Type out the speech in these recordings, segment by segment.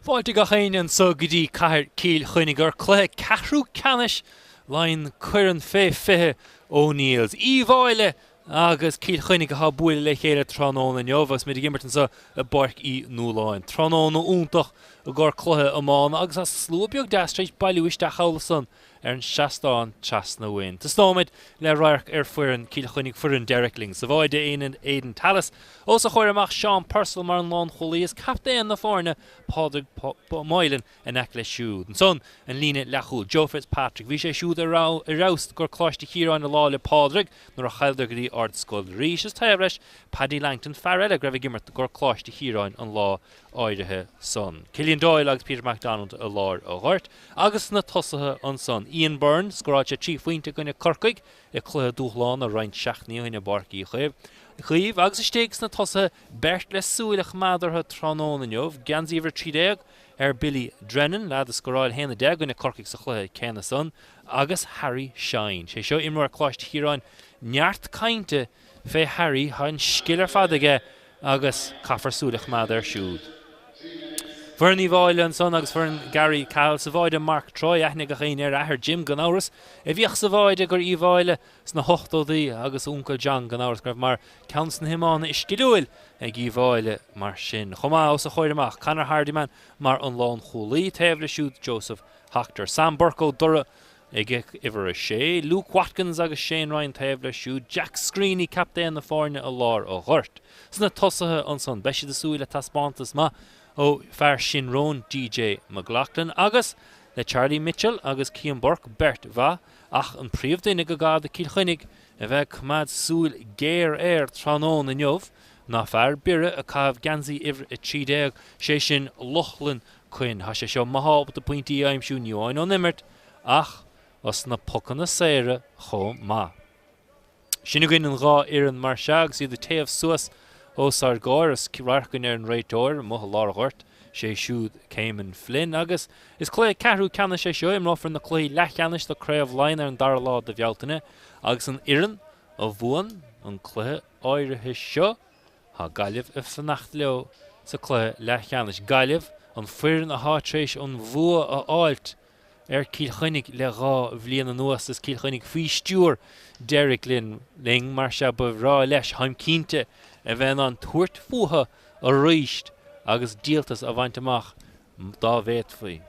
Fáilte gach éinne anso go dtí cathair Cill Chainnigh gur cluiche ceathrú ceannais Laighean Corn fé 20 O'Neills. Uíbh Fhailí agus Cill Chainnigh atá ag bualadh le chéile tráthnóna inniu agus muid ag imirt anso i bPáirc Uí Nualláin. Tráthnóna iontach i gcomhair cluiche iomána agus tá slua beag deas tar éis bailiú isteach thall ansan ar an seastán trasna uainn. Tosnóimid le radharc ar foireann Cill Chainnigh, foireann Derek Lyng. Sa bháide Aidan Tallis, os a chomhair amach Seán Purcell mar an lánchúlaí is captaen na foirne Pádraig Moylan in aice leis siúd. Ansan an líne leathchúil, Joe Fitzpatrick. Bhí sé siúd ar fheabhas gur Coláiste Chiaráin an lá 'le Pádraig nuair a chailleadar go dtí Ardscoil Rís. Is taobh leis Paddy Langton, fear eile go raibh ag imirt gur Coláiste Chiaráin an lá áirithe san. Cillian Doyle agus Peter McDonald i lár a ghoirt agus sna tosaithe ansan, Ian Byrne, scóráil sé 3 phointe i gcoinne Corcaigh i cluiche dúshlána roinnt seachtainí ó shin i bPáirc Uí Chaoimh agus istigh sna tosaithe beirt le súil a choimeád orthu tráthnóna inniu, geansaí uimhir 13 ar Billy Drennan, leaid a scóráil 1-10 i gcoinne Corcaigh sa chluiche céanna san, agus Harry Shine. Sé seo imreoir Coláiste Chiaráin, neart cainte fé Harry, tá an scil ar fad aige agus caithfear súil a choimeád air siúd. Foireann Uíbh Fhailí ansan agus foireann Gary Cahill sa bháide Mark Troy, aithne ag gach éinne ar athair Jim gan amhras, a bhíodh sa bháide gur Uíbh Fhailí sna hochtódaí agus a uncail John gan amhras go raibh mar ceann de na hiománaithe is sciliúil ag Uíbh Fhailí mar sin. Chomh maith os a chomhair amach Conor Hardiman mar an lánchúlaí, taobh leis siúd Joseph Hoctor, Sam Burke ó Doire Ag uimhir 6, Luke Watkins agus Shane Ryan taobh leis siúd, Jack Screeney, captaen na foirne i lár a ghoirt. Sna tosaithe ansan, beidh siad ag súil le taispeántas maith ó fear Shinrone, DJ McLaughlin, agus le Charlie Mitchell agus Cian Burke, beirt mhaith, ach an príomhduine go gá do Cill Chainnigh a bheith ag coimeád súil géar air tráthnóna inniu ná fear Biorra ag caitheamh geansaí uimhir 13, sé sin Lochlann Quinn. Tá sé seo maith ábalta pointí a aimsiú ní amháin ón imirt ach os na pocanna saora chomh maith. Sin againn an dhá fhoireann mar sea agus iad ag téamh suas os ár gcomhair is radharc againn ar an réiteoir amuigh i lár an ghoirt, sé siúd Cayman Flynn. Agus is cluiche ceathrú ceannais é seo, imreofar na cluichí leathcheannais do Craobh Laighean ar an dara lá de Bhealtaine agus an fhoireann a bhuann an cluiche áirithe seo, Tá Gaillimh ag fanacht leo sa cluiche leathcheannais. Gaillimh, an foireann athá tar éis an bhua a fháilt ar Cill Chainnigh le 2 bhliain anuas. Is Cill Chainnigh faoi stiúir Derek Lyng, mar sea ba bhreá leis, táim cinnte, a bheith in ann tabhairt fúthu arís agus díoltas a bhaint amach dá bhféadfaí.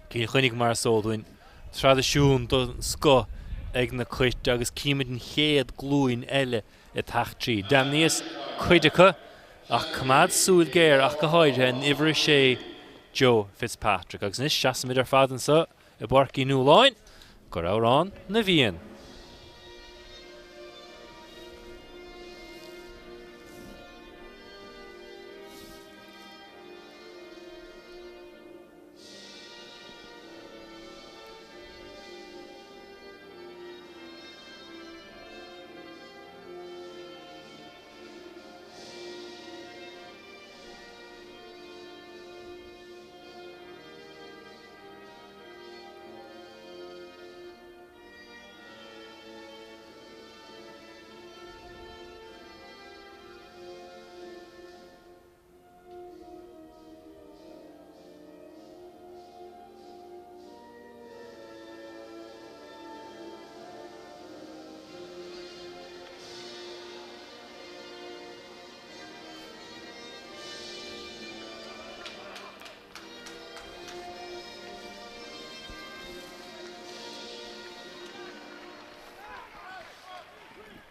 Cill Chainnigh mar is eol dúinn, traidisiún den scoth ag na Cait agus címid an chéad glúin eile ag teacht tríd. D'ainmníos cuid acu ach coimeád súil géar ach go háirithe an uimhir 6 Joe Fitzpatrick. Agus anois seasaimid ar fad anseo i bPáirc Uí Nualláin gur Amhrán na bhFiann.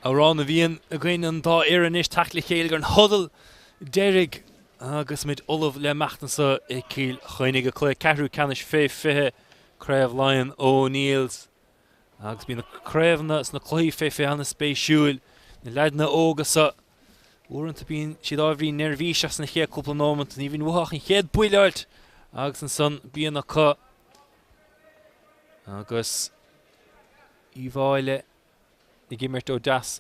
Amhrán na bhFiann againn an dá fhoireann anois teacht le chéile gur an huddle deiridh agus muid ullamh le imeacht anseo i gCill Chainnigh ag cluiche ceathrú ceannais fé 20 Craobh Laighean O'Neills agus bíonn na craobhanna sna cluichí fé 20 an-spéisiúil. Na leaideanna óga seo uaireanta bíonn siad ábhairín neirbhíseach sna chéad cúpla nóimeant, ní bhíonn uathu ach an chéad buille a fháilt agus ansan bíonn acu agus Uíbh Fhailí ag imirt ó deas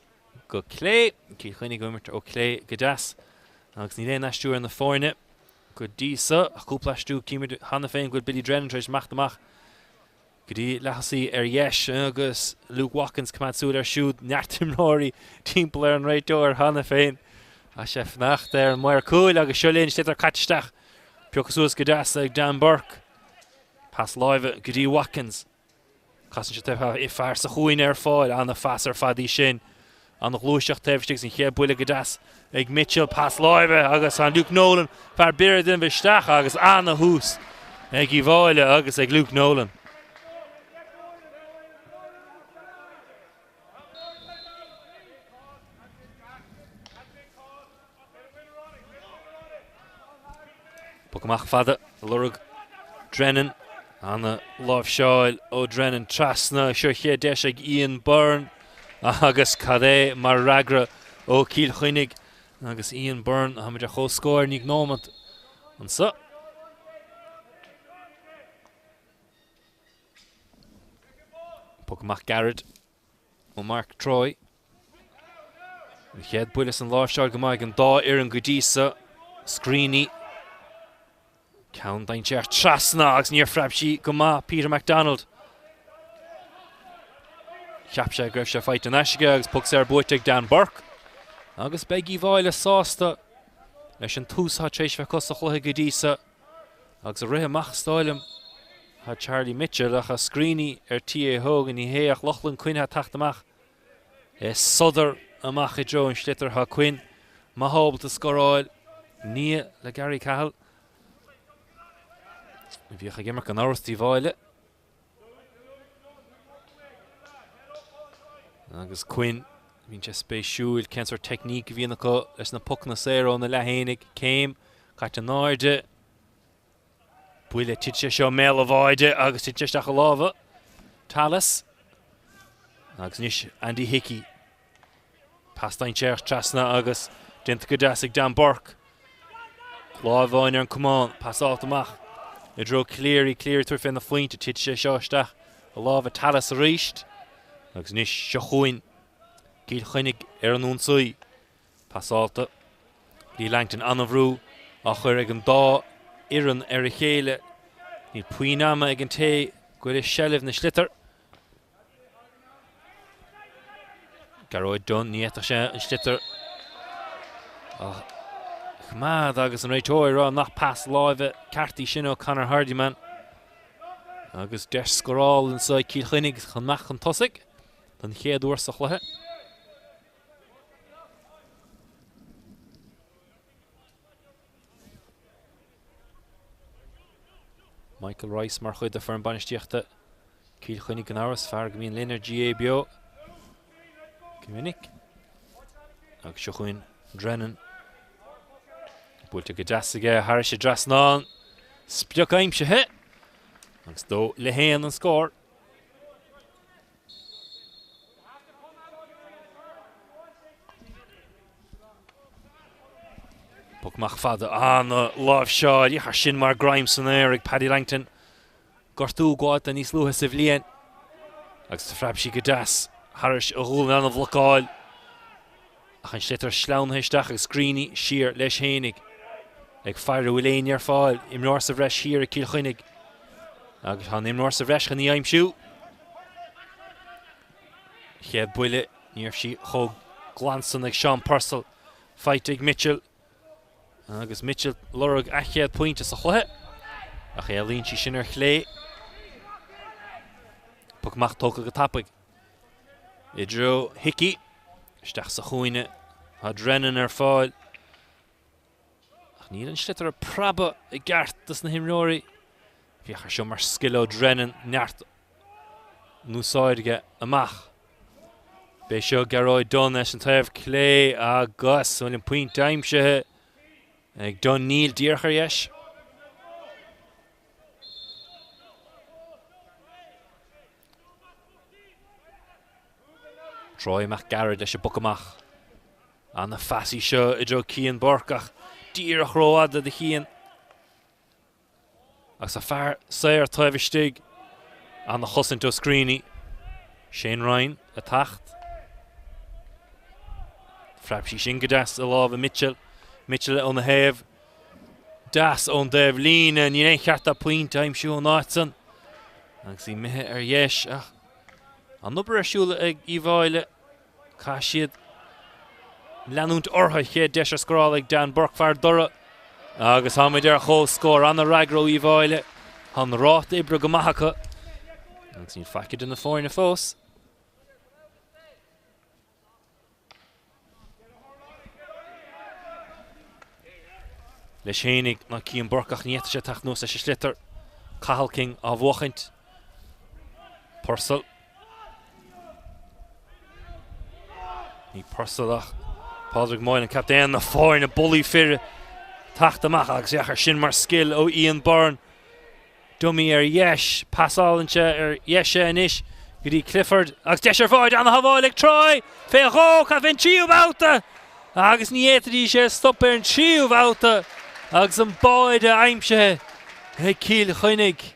go clé, Cill Chainnigh ag imirt ó clé go deas agus níl aon aistriú ar na foirne go dtí so ach cúpla aistriú. Címid cheana féin go bhfuil Billy Drennan tar éis imeacht amach go dtí leath-thosaí ar dheis agus Luke Watkins coimeád súil air siúd, neart imreoirí timpeall ar an réiteoir cheana féin. Tá sé ag fanacht ar an maor cúil agus seo linn, sliotar caite isteach. Pioctha suas go deas ag Dan Burke. Pas láimhe go dtí Watkins. Casann sé taobh fear sa chúinne ar fáil. Ana-phas ar fad í sin. Ana-ghluaiseacht taobh istigh an chéad buille go deas ag Mitchell. Pas láimhe agus an Luke Nolan fear Biorra ag déanamh isteach agus ana-thús ag Uíbh Fhailí agus ag Luke Nolan. Poc amach fada ag lorg Drennan. Ana láimhseáil ó Drennan trasna. Seo chéad deis ag Ian Byrne agus cad é mar fhreagra ó Chill Chainnigh agus Ian Byrne. Táimid ar comhscór i ndiaidh nóimeat anso. Poc amach gairid ó Mark Troy. An chéad buille san láimhseáil go maith ag an dá fhoireann go dtí so. Screeney. Ceann dainséarach trasna agus níor phreab sí go maith Peter McDonald. Cheap sé go raibh sé faighte in aisce agus poc saor buaite ag Dan Burke. Agus beidh Uíbh Fhailí sásta leis an tús atá tar éis bheith acu sa chluiche go dtí so. Agus ag rith amach is dóigh liom tá Charlie Mitchell ach tá Screeney ar tí é a thógaint, ní hé ach Lochlann Quinn atá ag teacht amach. É sodar amach i dtreo an sliotair. Tá Quinn maith ábalta scóráil. Nia le Gary Cahill. A bhíodh ag imirt gan amhras d'Uíbh Fhailí. Agus Quinn, bíonn sé spéisiúil cén sórt teicníc a bhíonn acu leis na pocanna saora ó na leathaonaigh. Céim caite in airde. Buille, tit sé seo i mbéal an bháide agus tit sé isteach i lámha Tallis. Agus anois Andy Hickey. Pas dainséarach trasna agus déanta go deas ag Dan Burke. Lámh amháin ar an camán, pasáilte amach i dtreo Cleary, Cleary tabhairt fé na phointe, tit sé seo isteach i lámha Tallis arís. Agus anois seo chugainn Cill Chainnigh ar an ionsaí. Pasáilte. Lee Langton an-bhrú á chur ag an dá fhoireann ar a chéile. Níl puinn ama ag an té go bhfuil i seilbh na sliotar. Gearóid Dunne, ní fhéadfadh sé an sliotar a choimeád agus an réiteoir ag rá nach pas láimhe ceart í sin ó Conor Hardiman. Agus deis scórála anseo ag Cill Chainnigh chun amach chun tosaigh don chéad uair sa chluiche. Michael Rice mar chuid de foireann bainistíochta Cill Chainnigh gan amhras, fear go mbíonn linn ar GAA Beo go minic. Agus seo chugainn Drennan. Buailte go deas aige thairis an dtrasnán. Sprioc aimsithe. Agus 2-1 an scór. Poc amach fada an-láimhseáil thar sin mar greim san aer ag Paddy Langton. Gortú gabhálta níos luaithe sa bhliain agus phreab sí go deas thairis a ghualainn an-bhlocáil. Ach an sliotar sleamhnaithe isteach agus Screeney siar leis fhéinig. Ag faire bhfuil éinne ar fáil. Imreoir sa bhreis thiar ag Cill Chainnigh. Agus tá an imreoir sa bhreis chun í aimsiú. Chéad buille, ní raibh sí chomh glan san ag Sean Purcell. Faighte ag Mitchell. Agus Mitchell lorg a chéad pointe sa chluiche. Ach éalaíonn sí sin ar chlé. Poc amach tógtha go tapaidh. I dtreo Hickey. Isteach sa chúinne. Tá Drennan ar fáil. Ach níl an sliotar ag preabadh i gceart dos na himreoirí. Féach ar seo mar scil ó Drennan, neart in úsáid aige amach. B'é seo Gearóid Dunne leis an taobh clé agus an bhfuil an pointe aimsithe ag Dunne? Níl, díreach ar dheis. Troy amach gairid leis an bpoc amach. Ana-phas í seo i dtreo Cian Burke ach díreach rófhada do Chian. Agus a fear saor taobh istigh. Ana-chosaint ó Screeney. Shane Ryan ag teacht. Phreab sí sin go deas i lámha Mitchell. Mitchell óna thaobh. Deas ón dtaobh líne. Níl aon cheart dó pointe a aimsiú ón áit san. Agus í imithe ar dheis ach an obair ar siúl ag Uíbh Fhailí. Caithfidh siad leanúint orthu. Chéad deis ar scóráil ag Dan Burke, fear Doire. Agus táimid ar chomhscór. Ana-fhreagra ó Uíbh Fhailí. Tá an ráta oibre go maith acu. Agus níl faic idir na foirne fós. Leis fhéinig ná Cian Burke ach ní fhéadfadh sé teacht anuas leis an sliotar. Cathal King á bhuachaint. Purcell. Ní Purcell ach Pádraig Moylan, captaen na foirne, bullaí fir teacht amach agus féach ar sin mar scil ó Ian Byrne. Dummy ar dheis, pasálann sé ar dheis é anois go dtí Clifford agus deis ar bháide, ana-shábháil ag Troy! Fé dhó, cad fén tríú babhta? Agus ní fhéadfaidís é a stop ar an tríú bhabhta agus an báide aimsithe ag Cill Chainnigh.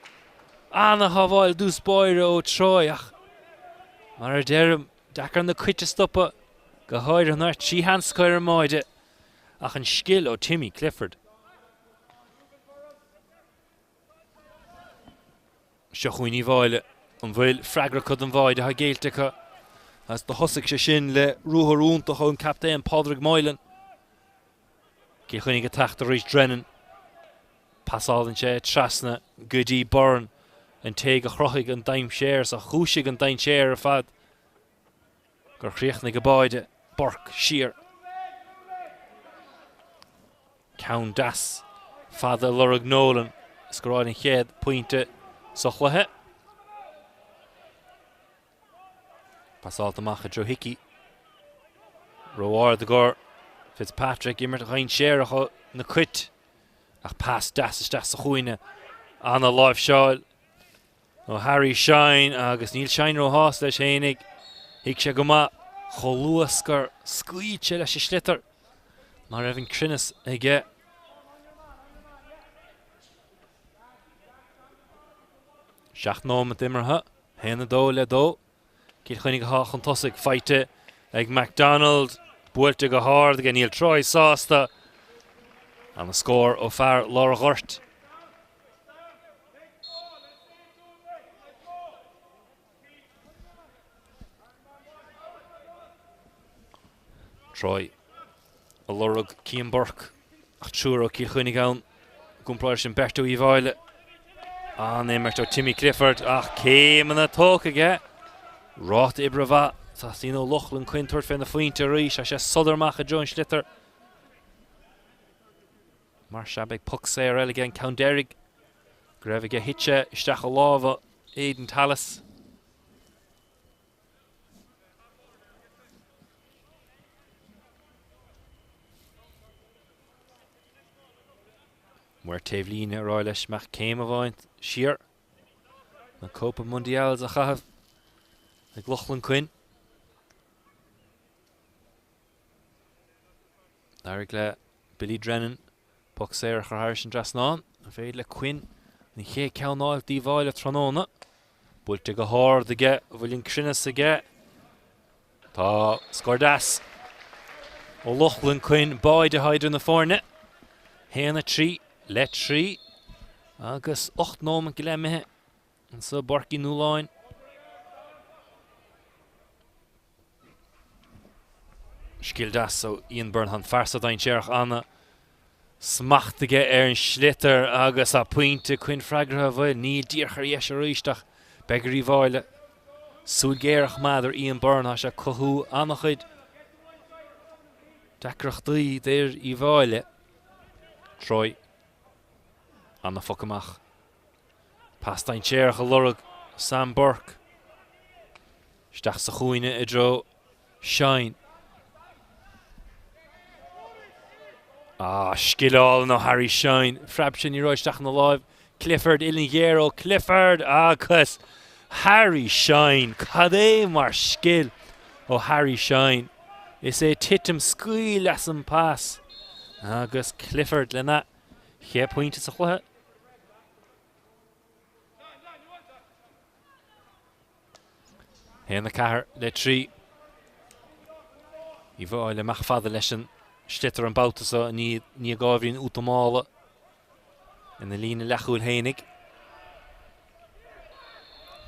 Ana-shábháil i dtús báire ó Troy ach mar a deirim, deacair na cait a stopadh, go háirithe nuair 3 sheans acu ar an mbáide ach an scil ó Timmy Clifford. Seo chugainn Uíbh Fhailí. An bhfuil freagra acu don bháide atá géillte acu? Agus do thosaigh sé sin le ruathar iontach ón captaen Pádraig Moylan. Cill Chainnigh ag teacht arís Drennan. Pasálann sé trasna go dtí Byrne, an té go chruthaigh an dainséar is a chúisigh an dainséar ar fad. gur chríochnaigh an báide Burke siar. Ceann deas fada a lorg Nolan a scóráil an chéad pointe sa chluiche. Pasáilte amach i dtreo Hickey. Ró-ard i gcomhair Fitzpatrick, imirt dhainséarach ó na Cait ach pas deas isteach sa chúinne. Ana-láimhseáil ó Harry Shine agus níl Shine róshásta leis fhéinig. Thuig sé go maith chomh luath 's gur scaoil sé leis an sliotar ná raibh an cruinneas aige. 7 nóimeat imeartha, 1-2 le 2. Cill Chainnigh atá chun tosaigh, faighte ag McDonald, buailte go hard aige, níl Troy sásta. Ana scór ó fear lár an ghoirt. Troy a lorg Cian Burke ach triúr ó Chill Chainnigh ann i gcomparáid leis an beirt ó Uíbh Fhailí. An-imirt ó Timmy Clifford ach céimeanna tógtha aige. Ráta oibre mhaith. Teastaíonn ó Lochlann Quinn tabhairt fé na phointe arís. Tá sé sodar amach i dtreo an sliotar. Mar sea, beidh poc saor eile aige, an ceann deiridh go raibh aige thit sé isteach i lámha Aidan Tallis. Maor taobhlíne ag rá leis imeacht céim amháin siar. Na Copa Mundials a chaitheamh ag Lochlann Quinn. D'éirigh le Billy Drennan poc saor a chur thairis an dtrasnán. An féidir le Quinn an chéad ceann a fháil d'Uíbh Fhailí tráthnóna? Buailte go hard aige, an bhfuil an cruinneas aige? Tá scór deas ó Lochlann Quinn, báide atá idir na foirne. 1, 3 le 3 agus 8 nóiméad go leith imithe anso i bPáirc Uí Nualláin. Scil deas ó Ian Byrne. Tá an fear so dainséarach ana smacht aige ar an sliotar agus tá pointe Quinn freagartha an bhfuil? Níl díreach ar dheis arís ach beidh ar Uíbh Fhailí súil ghéar a choimeád ar Ian Byrne. Tá sé ag cothú an-chuid deacrachtaí d'fhir Uíbh Fhailí. Troy. Ana phoc amach. Pas dainséarach a lorg Sam Burke. Isteach sa chúinne i dtreo Shine. Ah, scil álainn ó Harry Shine. Phreab sé an liathróid isteach ina láimh. Clifford, uillinn ghéar ó Clifford agus Harry Shine. Cad é mar scil ó Harry Shine. Is é titim scaoil as an pas agus Clifford lena chéad pointe sa chluiche. 1, 4 le 3. Uíbh Fhailí amach fada leis an sliotar an babhta seo i ndiaidh ábhairín útamála ina líne leathchúil fhéinig.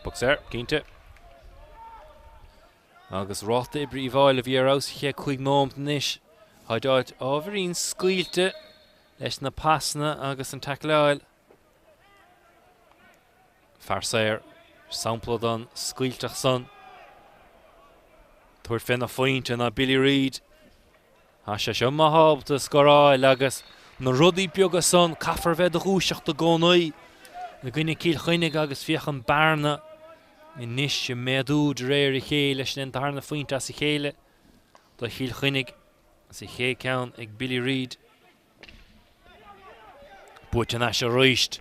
Poc saor, cinnte. Agus ráta oibre Uíbh Fhailí a bhí ar fheabhas sa chéad 5 nóiméad anois. Táid ábhairín scaoilte. leis na pasanna agus an taicleáil. Fear saor, sampla den scaoilteacht san. Tabhairt fé na phointe ná Billy Reid. Tá sé seo maith ábalta scóráil agus na rudaí beaga san, caithfear a bheith i do dhúiseacht i gcónaí i gcoinne Cill Chainnigh agus féach an bearna anois ag méadú de réir a chéile, sin an darna phointe as a chéile do Chill Chainnigh agus an chéad ceann ag Billy Reid. Buaite thar n-ais arís.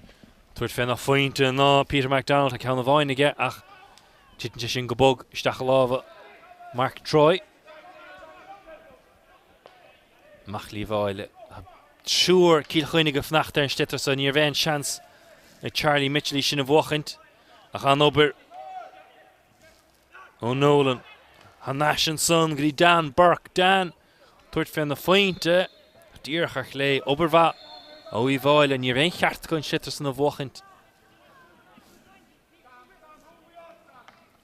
Tabhairt fé na phointe ná Peter McDonald, tá ceann amháin aige ach titeann sé sin go bog isteach i lámha Mark Troy. Amach le Uíbh Fhailí. Tá triúr Cill Chainnigh ag fanacht ar an sliotar so ní raibh aon seans ag Charlie Mitchell í sin a bhuachaint ach an-obair ó Nolan. Thar n-ais ansan go dtí Dan Burke. Dan tabhairt fé na phointe díreach ar chlé. Obair mhaith ó Uíbh Fhailí. Ní raibh aon cheart acu an sliotar san a bhuachaint.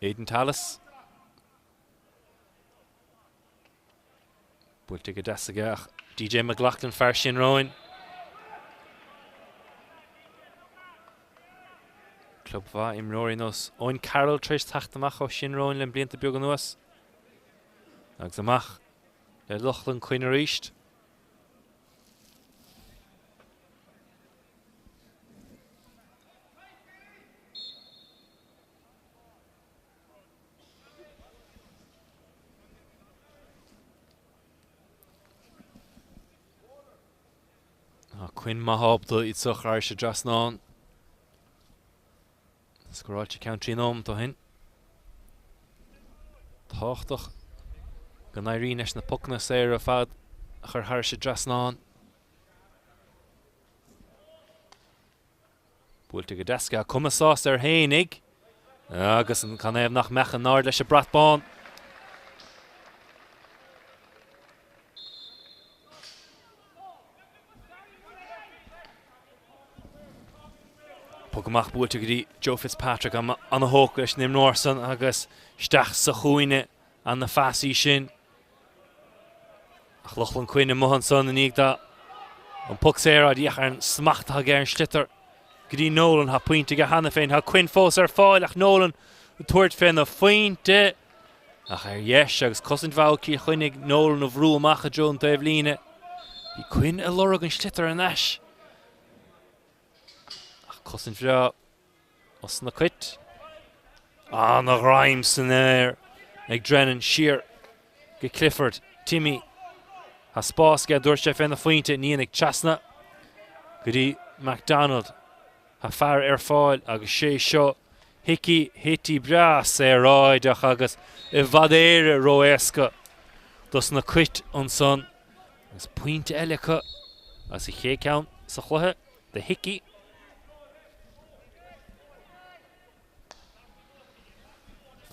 Aidan Tallis. Buailte go deas aige ach DJ McLaughlin fear Shinrone. Club mhaith imreoirí nós Eoin Carroll tar éis teacht amach ó Shinrone le blianta beaga anuas. Agus amach le Lochlann Quinn arís. Tá Quinn maith ábalta iad seo a chur thar an dtrasnán. Scóráilte ceann 3 nóiméad ó shin. Tábhachtach go n-éiríonn leis na pocanna saora ar fad a chur thar an dtrasnán. Buailte go deas aige, cuma sásta air fhéinig agus an canathaobh nach mbeadh in airde leis an brat bán. Poc amach buailte go dtí Joe Fitzpatrick ana-thógtha leis an imreoir san agus isteach sa chúinne ana-phas í sin. Ach Lochlann Quinn amuigh ansan i ndiaidh dó an poc saor a fháil féach ar an smacht atá aige ar an sliotar go dtí Nolan. Tá pointe aige cheana féin. Tá Quinn fós ar fáil ach Nolan ag tabhairt fé na phointe. Ach ar dheis agus cosaint mhaith ó Chill Chainnigh Nolan a bhrú amach i dtreo an taobh líne. Bhí Quinn ag lorg an sliotar thar n-ais. Ach cosaint bhreá. Os na Cait. Ana-ghreim san aer ag Drennan siar go Clifford. Timmy. Tá spás aige, dúirt sé féna phointe, ní dhéanfaidh trasna go dtí McDonald. Tá fear ar fáil agus sé seo Hickey, Hitty breá saoráideach agus i bhfad Éire ró-éasca dos na Cait ansan. Agus pointe eile acu agus an chéad ceann sa chluiche. Do Hickey.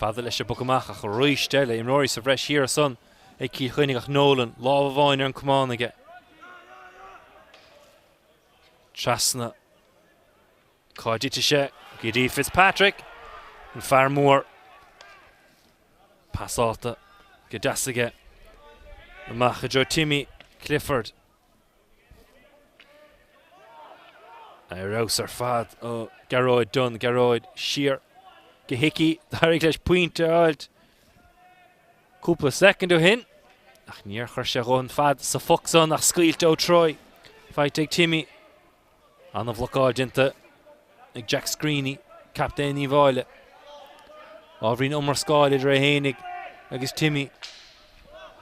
Fada leis an bpoc amach ach arís eile imreoirí sa bhreis thiar ansan ag Cill Chainnigh ach Nolan, lámh amháin ar an camán aige. Trasna. Cá dtitfidh sé? Go dtí Fitzpatrick, an fear mór. Pasálta go deas aige. Amach i dtreo Timmy Clifford. Ar fheabhas ar fad ó Gearóid Dunne, Gearóid siar go Hickey, d'éirigh leis pointe a fháilt cúpla soicind ó shin ach níor chuir sé a dhóthain fad sa phoc san ach scaoilte ó Troy. Faighte ag Timmy. Ana-bhlocáil déanta ag Jack Screeney, captaen Uíbh Fhailí. Ábhairín iomrascáil idir é fhéinig agus Timmy.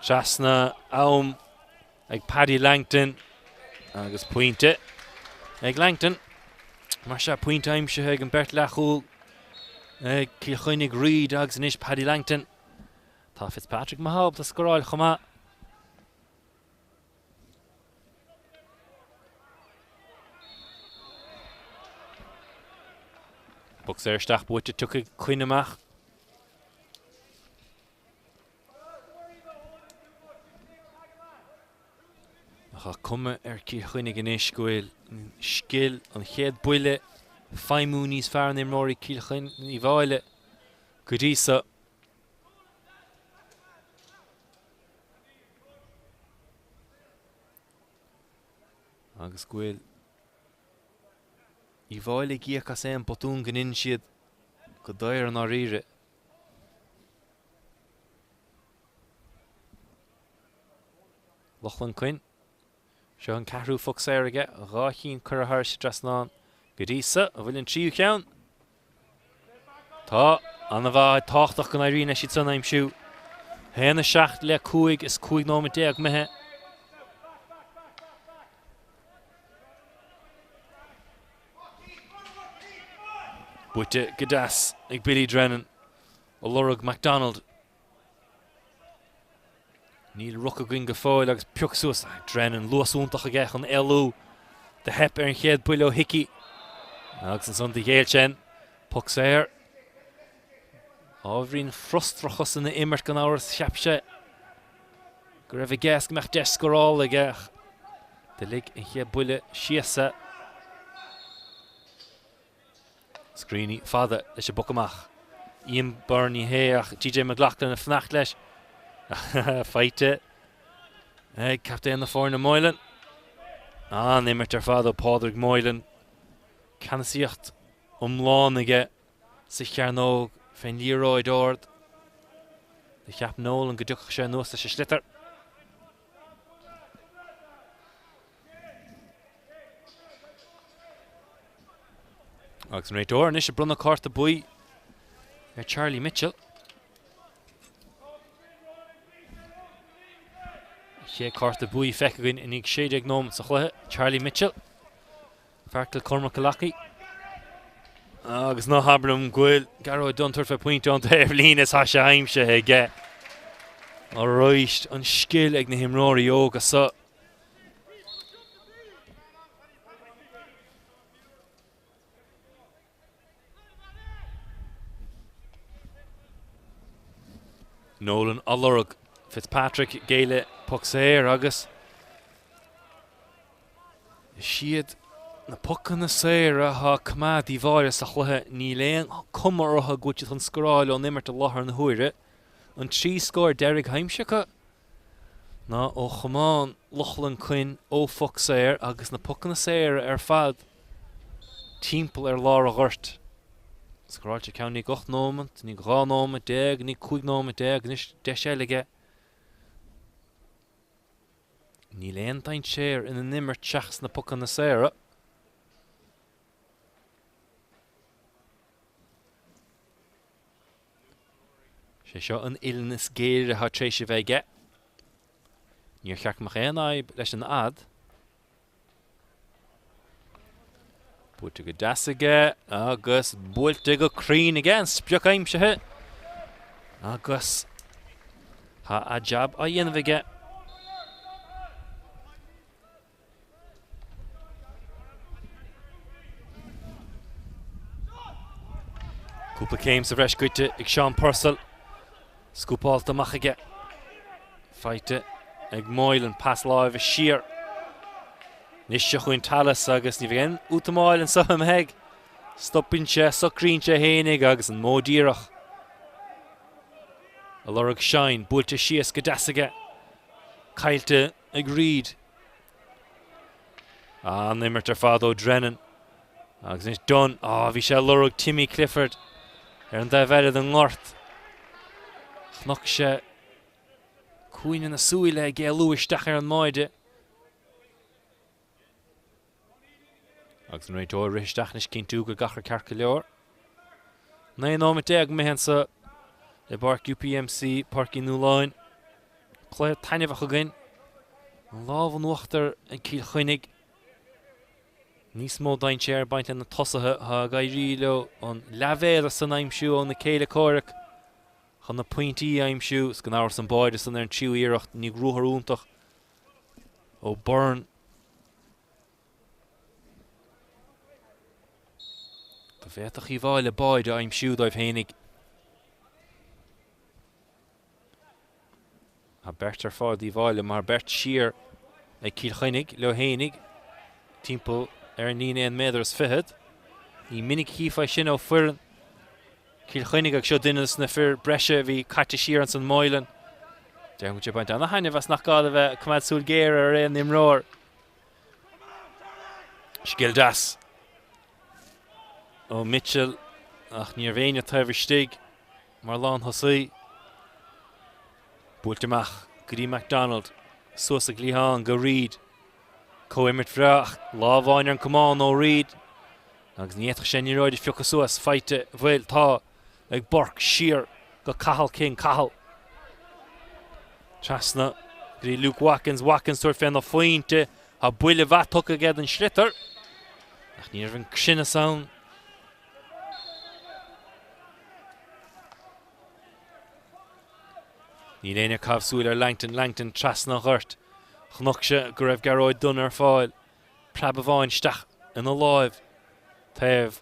Trasna am ag Paddy Langton agus pointe ag Langton. Mar sea, pointe aimsithe ag an beirt leathchúl ag Cill Chainnigh, Reid agus anois Paddy Langton. Tá Fitzpatrick maith ábalta scóráil chomh maith. Poc saor isteach buaite, tiocfaidh Quinn amach. Ach tá cuma ar Chill Chainnigh anois go bhfuil scil an chéad buille ag feidhmiú níos fearr ná imreoirí Chill Chainnigh, Uíbh Fhailí go dtí so. Agus go bhfuil Uíbh Fhailí ag íoc as aon botún go ndeineann siad go daor i ndáiríre. Lochlann Quinn. Seo an ceathrú phoc saor aige, 2 chinn curtha thairis an dtrasnán go dtí so. An bhfuil an tríú cheann? Tá. An-mhaith, tábhachtach go n-éiríonn leis iad san a aimsiú. 1, 7 le 5 is 15 nóiméad imithe. Buaite go deas ag Billy Drennan. Ag lorg McDonald. Níl ruc againn go fóill agus pioc suas Drennan, luas iontach aige chun éalú. Do theip ar an chéad buille ó Hickey agus ansan do ghéill sé an poc saor. Ábhairín frustrachas ina imirt gan amhras, cheap sé go raibh aige is go mbeadh deis scórála aige ach do lig an chéad buille síos é. Screeney fada leis an bpoc amach. Ian Byrne ní hé ach DJ McLaughlin ag fanacht leis. Faighte ag captaen na foirne Moylan. An-imirt ar fad ó Pádraig Moylan. Ceannasaíocht iomlán aige sa chearnóg fén liathróid ard. Do cheap Nolan go dtiocfadh sé anuas leis an sliotar. Agus an réiteoir anois ag bronnadh cárta buí ar Charlie Mitchell. Chéad cárta buí feicthe againn i ndiaidh 16 nóiméad sa chluiche, Charlie Mitchell. Fear Kilcormac-Killoughey. Agus ná habair liom go bhfuil Gearóid Dunne tabhairt fé pointe ón taobhlíne is tá sé aimsithe aige. Arís an scil ag na himreoirí óga so. Nolan á lorg. Fitzpatrick ag géilleadh poc saor agus is iad na pocanna saora atá ag coimeád Uíbh Fhailí sa chluiche. Níl aon cuma orthu go bhfuil siad chun scoráil ón imirt i láthair na huaire. An 3 scór deiridh aimsithe acu ná ó chamán Lochlann Quinn ó phoc saor agus na pocanna saora ar fad timpeall ar lár an ghoirt. Scóráilte ceann i ndiaidh 8 nóimeant, i ndiaidh 12 nóimeant, i ndiaidh 15 nóimeant, anois deis eile aige. Níl aon dainséar ina n-imirt seachas na pocanna saora. Sé seo an uillinn is géire atá tar éis a bheith aige. Níor cheart go mbeadh aon fhadhb leis an fhad. Buailte go deas aige agus buailte go cruinn aige, an sprioc aimsithe. Agus tá a jab á dhéanamh aige. Cúpla céim sa bhreis goidte ag Seán Purcell. Scúpálta amach aige. Faighte ag Moylan. Pas láimhe siar. Anois seo chugainn Tallis agus ní bheidh aon útamáil anseo a mbeidh. Stopann sé, socraíonn sé fhéinig agus an modh díreach. A lorg Shine, buailte síos go deas aige. Caillte ag Reid. An-imirt ar fad ó Drennan. Agus anois Dunne. Á, bhí sé ag lorg Timmy Clifford ar an dtaobh eile den ngort. Chonac sé cúinne na súile ag éalú isteach ar an mbáide. Agus an réiteoir rith isteach anois cinntiú go gach rud ceart go leor. 19 nóiméad imithe anso i bPáirc UPMC, Páirc Uí Nualláin. Cluiche taitneamhach againn. An lámh in uachtar ag Cill Chainnigh. Níos mó dainséir ag baint le na tosaithe atá ag éirí leo an leathmhéadar san a aimsiú óna céile comhraic chun na pointí a aimsiú. Is gan amhras an báide san ar an tríú iarracht i ndiaidh ruathar iontach ó Byrne. Dá bhféadfadh Uíbh Fhailí báide a aimsiú dóibh fhéinig. Tá beirt ar fáil d'Uíbh Fhailí mar beirt siar ag Cill Chainnigh leo fhéinig timpeall ar an líne aon méadar is fichead. Ní minic a chífeá sin ó foireann Cill Chainnigh agus seo duine de na fir breise a bhí caite siar ansan Moylan. Déarfainn go bhfuil sé ag baint ana-thaitneamh as nach gá do bheith ag coimeád súil géar ar aon imreoir. Scil deas ó Mitchell ach ní raibh éinne taobh istigh mar lánthosaí. Buailte amach go dtí McDonald, suas an cliathán go Reid. Comhimirt bhreá ach lámh amháin ar an gcamán ó Reid agus ní fhéadfadh sé an liathróid a phiocadh suas. Faighte, bhuel, tá ag Burke siar go Cathal King. Cathal trasna go dtí Luke Watkins. Watkins tabhairt fé na phointe. Tá buille mhaith tugtha aige don sliotar ach ní raibh an cruinneas ann. Níl éinne ag caitheamh súil ar Langton. Langton trasna an ghoirt. Chonaic sé go raibh Gearóid Dunne ar fáil. Preab amháin isteach ina láimh. Taobh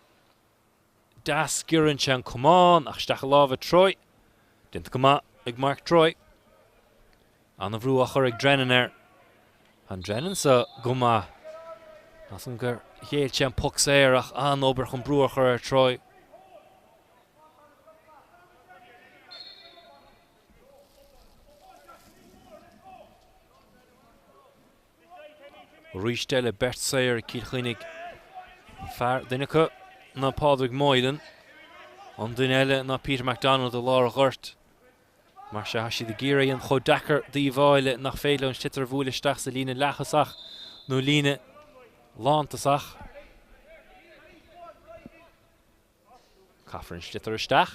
deas giorrann sé an camán ach isteach i lámha Troy. Déanta go maith ag Mark Troy. An-bhrú á chur ag Drennan air. Tá an Drennan seo go maith. Measaim gur ghéill sé an poc saor ach an-obair chun brú a chur ar Troy. Arís eile beirt saor ag Cill Chainnigh. Fear, duine acu ná Pádraig Moylan, an duine eile ná Peter McDonald i lár an ghoirt. Mar sea, tá siad ag iarraidh a dhéanamh chomh deacair d'Uíbh Fhailí nach féidir leo an sliotar a bhualadh isteach sa líne leath-thosach nó líne lántosach. Caithfear an sliotar isteach.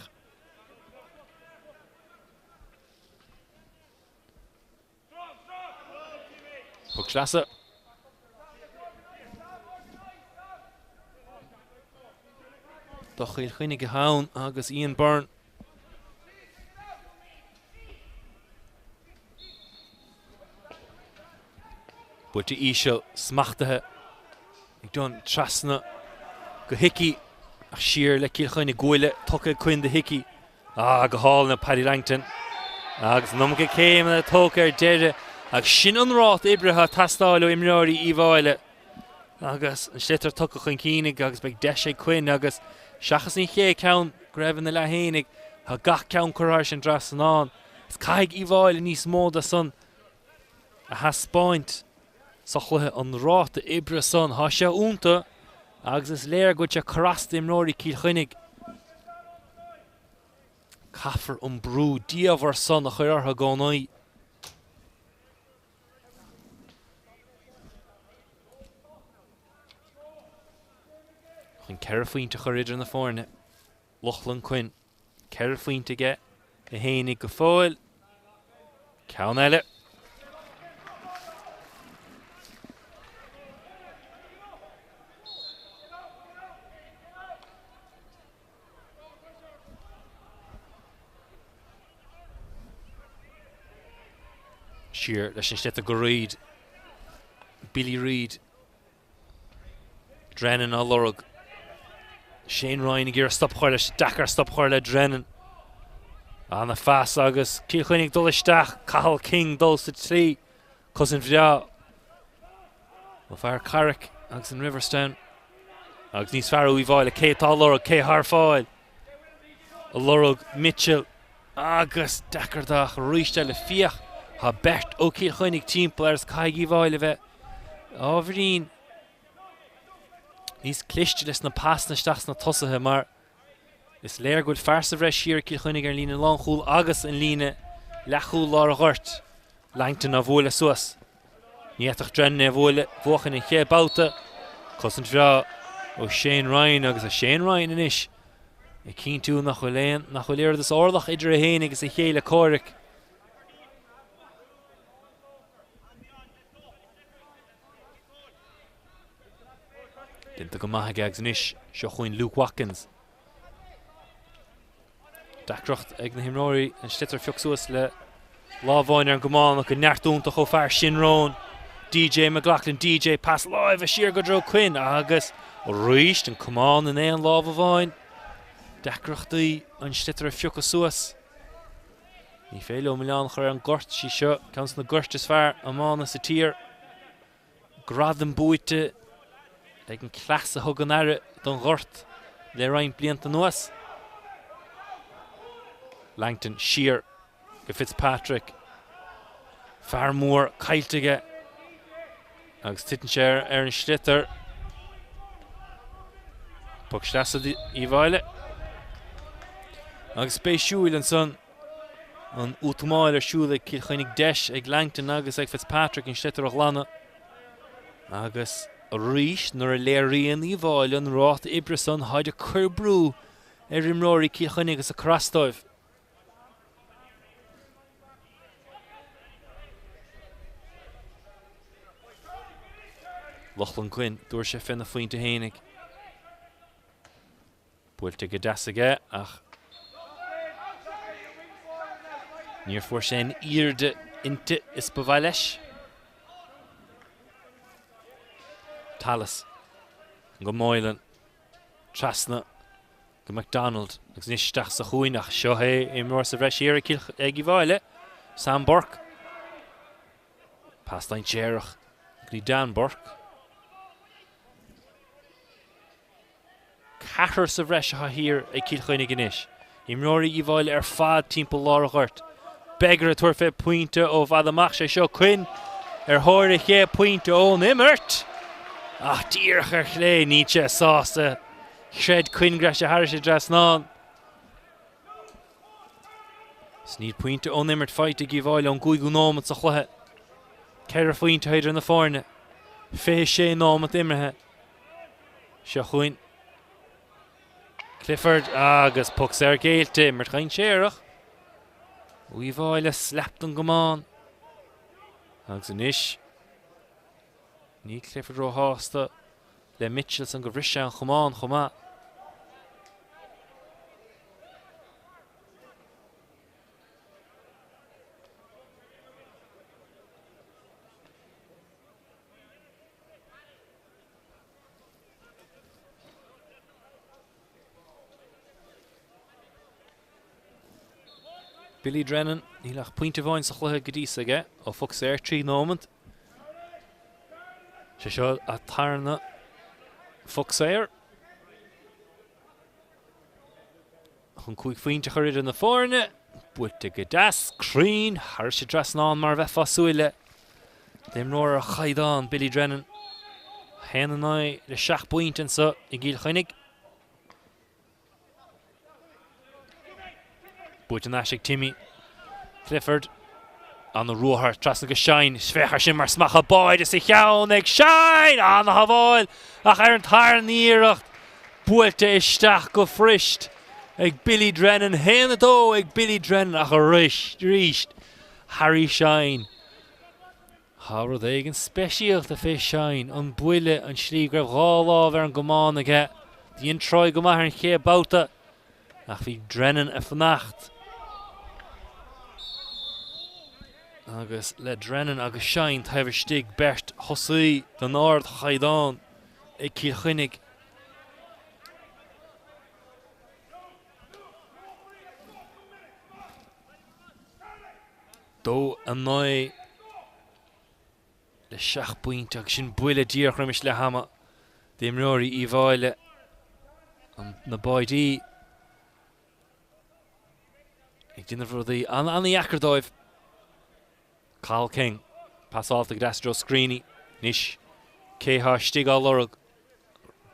Poc sleasa. Do Chill Chainnigh atá ann agus Ian Byrne. Buailte íseal, smachtaithe ag Dunne trasna go Hickey ach siar le Cill Chainnigh. Buille tugtha ag Quinn do Hickey. Ah, go hálainn ó Paddy Langton. Agus an iomarca céimeanna tógtha ar deireadh agus sin an ráta oibre atá ag teastáil ó imreoirí Uíbh Fhailí. Agus an sliotar tugtha chun cinn ag agus beidh deis ag Quinn agus seachas an chéad ceann go raibh ina leath fhéinig, tá gach ceann curtha thar an dtrasnán. Is caithfidh Uíbh Fhailí níos mó de san a thaispeáint sa chluiche, an ráta oibre san. Tá sé iontu agus is léir go bhfuil sé ag cur as d'imreoirí Cill Chainnigh. Caithfear an brú diamhair san a chur orthu i gcónaí. Chun 4 phointe a chur idir na foirne, Lochlann Quinn, 4 phointe aige é fhéinig go fóill. Ceann eile. Siar leis an sliotar go Reid. Billy Reid. Drennan á lorg. Shane Ryan ag iarraidh stop a chur leis. Deacair stop a chur le Drennan. Ana-phas agus Cill Chainnigh ag dul isteach. Cathal King dul sa tslí. Cosaint bhreá ó fear Carrick agus an Riverstown. Agus níos fearr ó Uíbh Fhailí. Cé atá á lorg? Cé atá ar fáil? Á lorg Mitchell agus deacair dó ach arís eile féach tá beirt ó Chill Chainnigh timpeall air is caithfidh Uíbh Fhailí a bheith ábhairín níos cliste leis na pasanna isteach sna tosaithe mar Is léir go bhfuil fear sa bhreis thiar ag Cill Chainnigh ar an líne lánchúil agus an líne leathchúil lár an ghoirt. Langton á bhualadh suas. Ní fhéadfadh Drennan é a bhualadh, bhuachan an chéad babhta. Cosaint bhreá ó Shane Ryan agus tá Shane Ryan anois ag cinntiú nach bhfuil aon, nach bhfuil oiread is orlach idir é féin agus a chéile comhraic. Déanta go maith aige agus anois seo chugainn Luke Watkins. Deacracht ag na himreoirí an sliotar a phioc suas le lámh amháin ar an gcamán ach neart iontach ó fear Shinrone. DJ McLaughlin, DJ pas láimhe siar go dtreo Quinn agus arís an camán in aon lámh amháin. Deacrachtaí an sliotar a phiocadh suas. Ní féidir leo milleán a chur ar an ngort, sí seo ceann de na goirt is fearr iomána sa tír. Gradam buaite ag an cleas a thugann aire don ghort le roinnt blianta anuas. Langton siar go Fitzpatrick. Fear mór caillte aige agus titeann sé ar an sliotar. Poc sleasa d'Uíbh Fhailí. Agus spéisiúil ansan an útamáil ar siúl ag Cill Chainnigh deis ag Langton agus ag Fitzpatrick an sliotar a ghlanadh. Agus arís nuair a léiríonn Uíbh Fhailí an ráta oibre san táid ag cur brú ar imreoirí Cill Chainnigh agus ag cur as dóibh. Lochlann Quinn, dúirt sé féna phointe fhéinig. Buailte go deas aige ach níor fuair sé an airde inti is ba mhaith leis. Tallis go Moylan trasna go McDonald agus anois isteach sa chúinne ach seo é imreoir sa bhreis thiar ag Uíbh Fhailí, Sam Burke. Pas dainséarach go dtí Dan Burke. Ceathrar sa bhreis atá thiar ag Cill Chainnigh anois. Imreoirí Uíbh Fhailí ar fad timpeall lár an ghoirt. Beggar ag tabhairt fé pointe ó bhfad amach, sé seo Quinn ar thóir a chéad pointe ón imirt! Ach díreach ar chlé, níl sé sásta. Chreid Quinn go raibh sé thairis an dtrasnán. Is níl pointe ón imirt faighte ag Uíbh Fhailí ón gcúigiú nóimeat sa chluiche. Ceithre phointe idir na foirne. 26 nóimeat imeartha. Seo chugainn Clifford agus poc saor géillte, imirt dhainséarach. Uíbh Fhailí slat don gcamán. Agus anois níl Clifford róshásta le Mitchell san go bhris sé an chamán chomh maith. Billy Drennan, níl ach pointe amháin sa chluiche go dtí so aige ó phoc saor 3 nóimeant. Sé seo a tarna phoc saor. Chun 5 phointe a chur idir na foirne. Buailte go deas, cruinn, thairis an dtrasnán mar a bheifeá ag súil le. D'imreoir ar chaighdeán, Billy Drennan. 1-9 le 7 bpointe anseo i gCill Chainnigh. Buailte in ais ag Timmy Clifford. An-ruathar trasna go Shine. Féach air sin mar smeachadh báide sa cheann ag Shine! An-shábháil ach ar an tarna iarracht buailte isteach go fuirist ag Billy Drennan. 1-2 ag Billy Drennan ach arís Harry Shine. Tá rud éigin speisialta fé Shine, an buille, an tslí go raibh dhá lámh ar an gcamán aige. Dhein Troy go maith ar an chéad babhta ach bhí Drennan ag fanacht. Agus le Drennan agus Shine taobh istigh, beirt thosaí den ardchaighdeán ag Cill Chainnigh. 2-9 le 7 bpointe agus sin buille díreach roimis leath ama d'imreoirí Uíbh Fhailí, na báidí ag déanamh rudaí an-an-dheacair dóibh. Cathal King, pasálta go deas i dtreo Screeney. Anois cé thá istigh á lorg?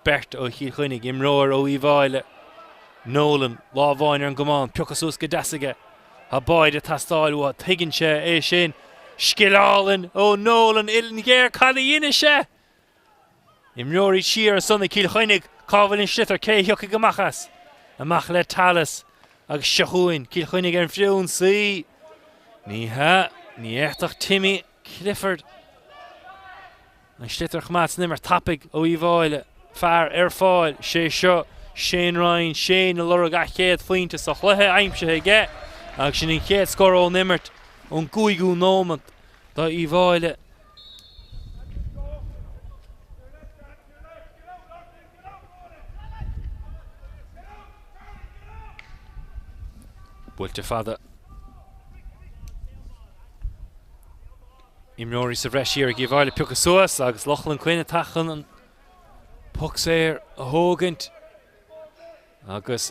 Beirt ó Chill Chainnigh, imreoir ó Uíbh Fhailí, Nolan, lámh amháin ar an gcamán, pioctha suas go deas aige. Tá báide ag teastáil uathu, tuigeann sé é sin. Scil álainn ó Nolan, uillinn ghéar, cad a dhéanfaidh sé? Imreoirí siar ansan ag Cill Chainnigh, cá bhfuil an sliotar, cé a thiocfaidh amach as? Amach le Tallis agus seo chugainn Cill Chainnigh ar an bhfrithionsaí. Ní hea, ní fhéadfadh Timmy Clifford an sliotar a choimeád san imirt tapaidh ó Uíbh Fhailí. Fear ar fáil, sé seo Shane Ryan, Shane ag lorg a chéad phointe sa chluiche aimsithe aige agus sin an chéad scór ón imirt ón gcúigiú nóimeant do Uíbh Fhailí. Buailte fada. Imreoirí sa bhreis thiar ag Uíbh Fhailí pioctha suas agus Lochlann Quinn atá chun an poc saor a thógaint agus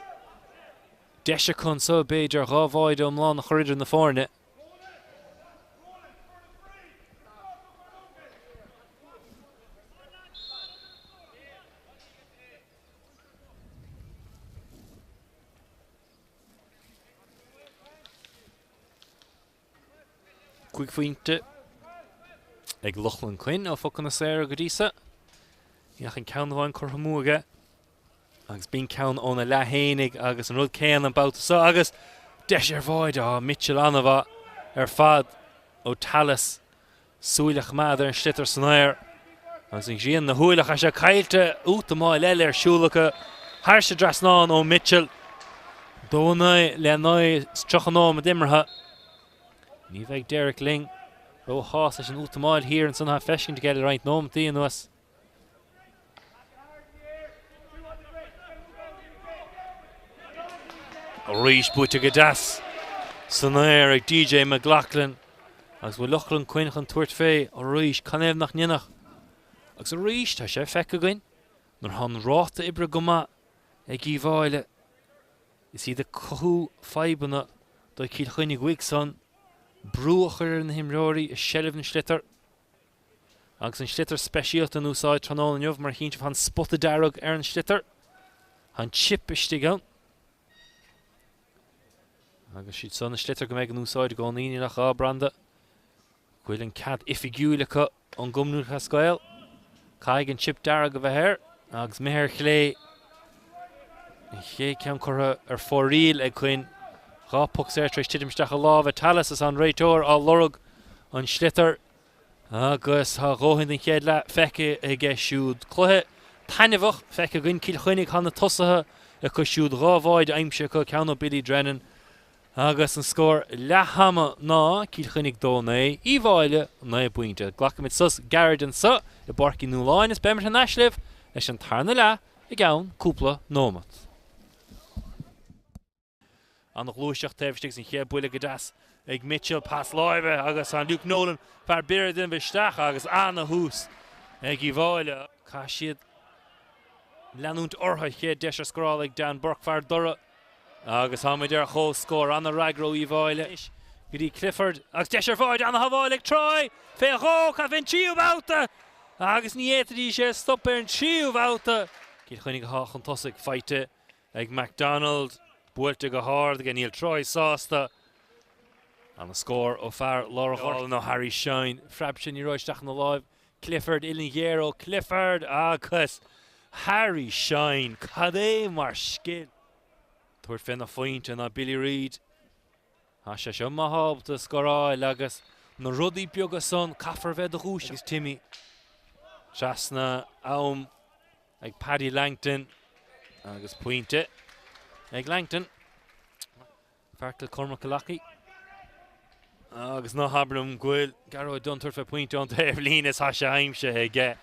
deis acu anseo b'fhéidir dhá bháide iomlán a chur idir na foirne. 5 phointe ag Lochlann Quinn ó phocanna saora go dtí so. Ní ach an ceann amháin curtha amú aige agus b'in ceann óna leath fhéinig agus an rud céanna an babhta so agus deis ar bháide. Á, Mitchell an-mhaith ar fad ó Tallis. Súil a choimeád ar an sliotar san aer agus an ghrian 'na shúile ach tá sé caillte. Útamáil eile ar siúl acu thairis an dtrasnán ó Mitchell. 2-9 le 39 nóiméad imeartha. Ní bheidh Derek Lyng róshásta leis an útamáil thiar ansan atá feiscint aige le roinnt nóimeataí anuas. Arís buaite go deas san aer ag DJ McLaughlin agus bhfuil Lochlann Quinn chun tabhairt fé arís, canathaobh nach ndéanfadh? Agus arís tá sé feicthe againn nuair atá an ráta oibre go maith ag Uíbh Fhailí, is iad ag cothú fadhbanna do Chill Chainnigh uaidh san, brú a chur ar na himreoirí i seilbh na sliotar. Agus an sliotar speisialta in úsáid tráthnóna inniu, mar a chíonn sibh tá an spota dearg ar an sliotar. Tá an chip istigh ann. Agus siad seo na sliotair go mbeidh in úsáid i gcónaí, níl ach 2 branda go bhfuil an cead oifigiúil acu ón gCumann Lúthchleas Gael. Caithfidh an chip dearg a bheith air agus imithe ar chlé. An chéad ceann curtha ar fóraoil ag Quinn. 2 poc saor tar éis titim isteach i lámha Tallis is an réiteoir á lorg an sliotar. Agus tá a dhóthain den chéad leath feicthe aige siúd. Cluiche taitneamhach feicthe againn. Cill Chainnigh, tá na tosaithe acu siúd, 2 bháide aimsithe acu, ceann ó Billy Drennan agus an scór leathama ná Cill Chainnigh 2 9, Uíbh Fhailí 9 bpointe. Glacfaimid sos gairid anseo i bPáirc Uí Nualláin is beimid thar n-ais libh leis an tarna leath i gceann cúpla nóimeat. An-ghluaiseacht taobh istigh is an chéad buille go deas ag Mitchell. Pas láimhe agus tá Luke Nolan, fear Biorra ag déanamh isteach agus ana-thús ag Uíbh Fhailí. Caithfidh siad leanúint orthu. Chéad deis ar scóráil ag Dan Burke, fear Doire. Agus táimid ar chomhscór. An-fhreagra ó Uíbh Fhailí. Anois go dtí Clifford agus deis ar bháide. Ana-shábháil ag Troy. Fé dhó, cad fén tríú babhta? Agus ní fhéadfaidís é a stop ar an tríú babhta. Cill Chainnigh atá chun tosaigh. Faighte ag McDonald, buailte go hard aige, níl Troy sásta. Ana-scór ó fear lár an ghoirt ó Harry Shine. Phreab sé an liathróid isteach ina láimh. Clifford, uillinn ghéar ó Clifford agus Harry Shine, cad é mar scil! Tabhairt fé na phointe ná Billy Reid. Tá sé seo maith ábalta scóráil agus na rudaí beaga san, caithfear a bheith do dhúiseacht. Agus Timmy trasna am. ag Paddy Langton agus pointe ag Langton. Fear Cormac Agus ná habair liom go bhfuil Gearóid Dunne tabhairt fé pointe ón taobh líne is tá sé aimsithe aige.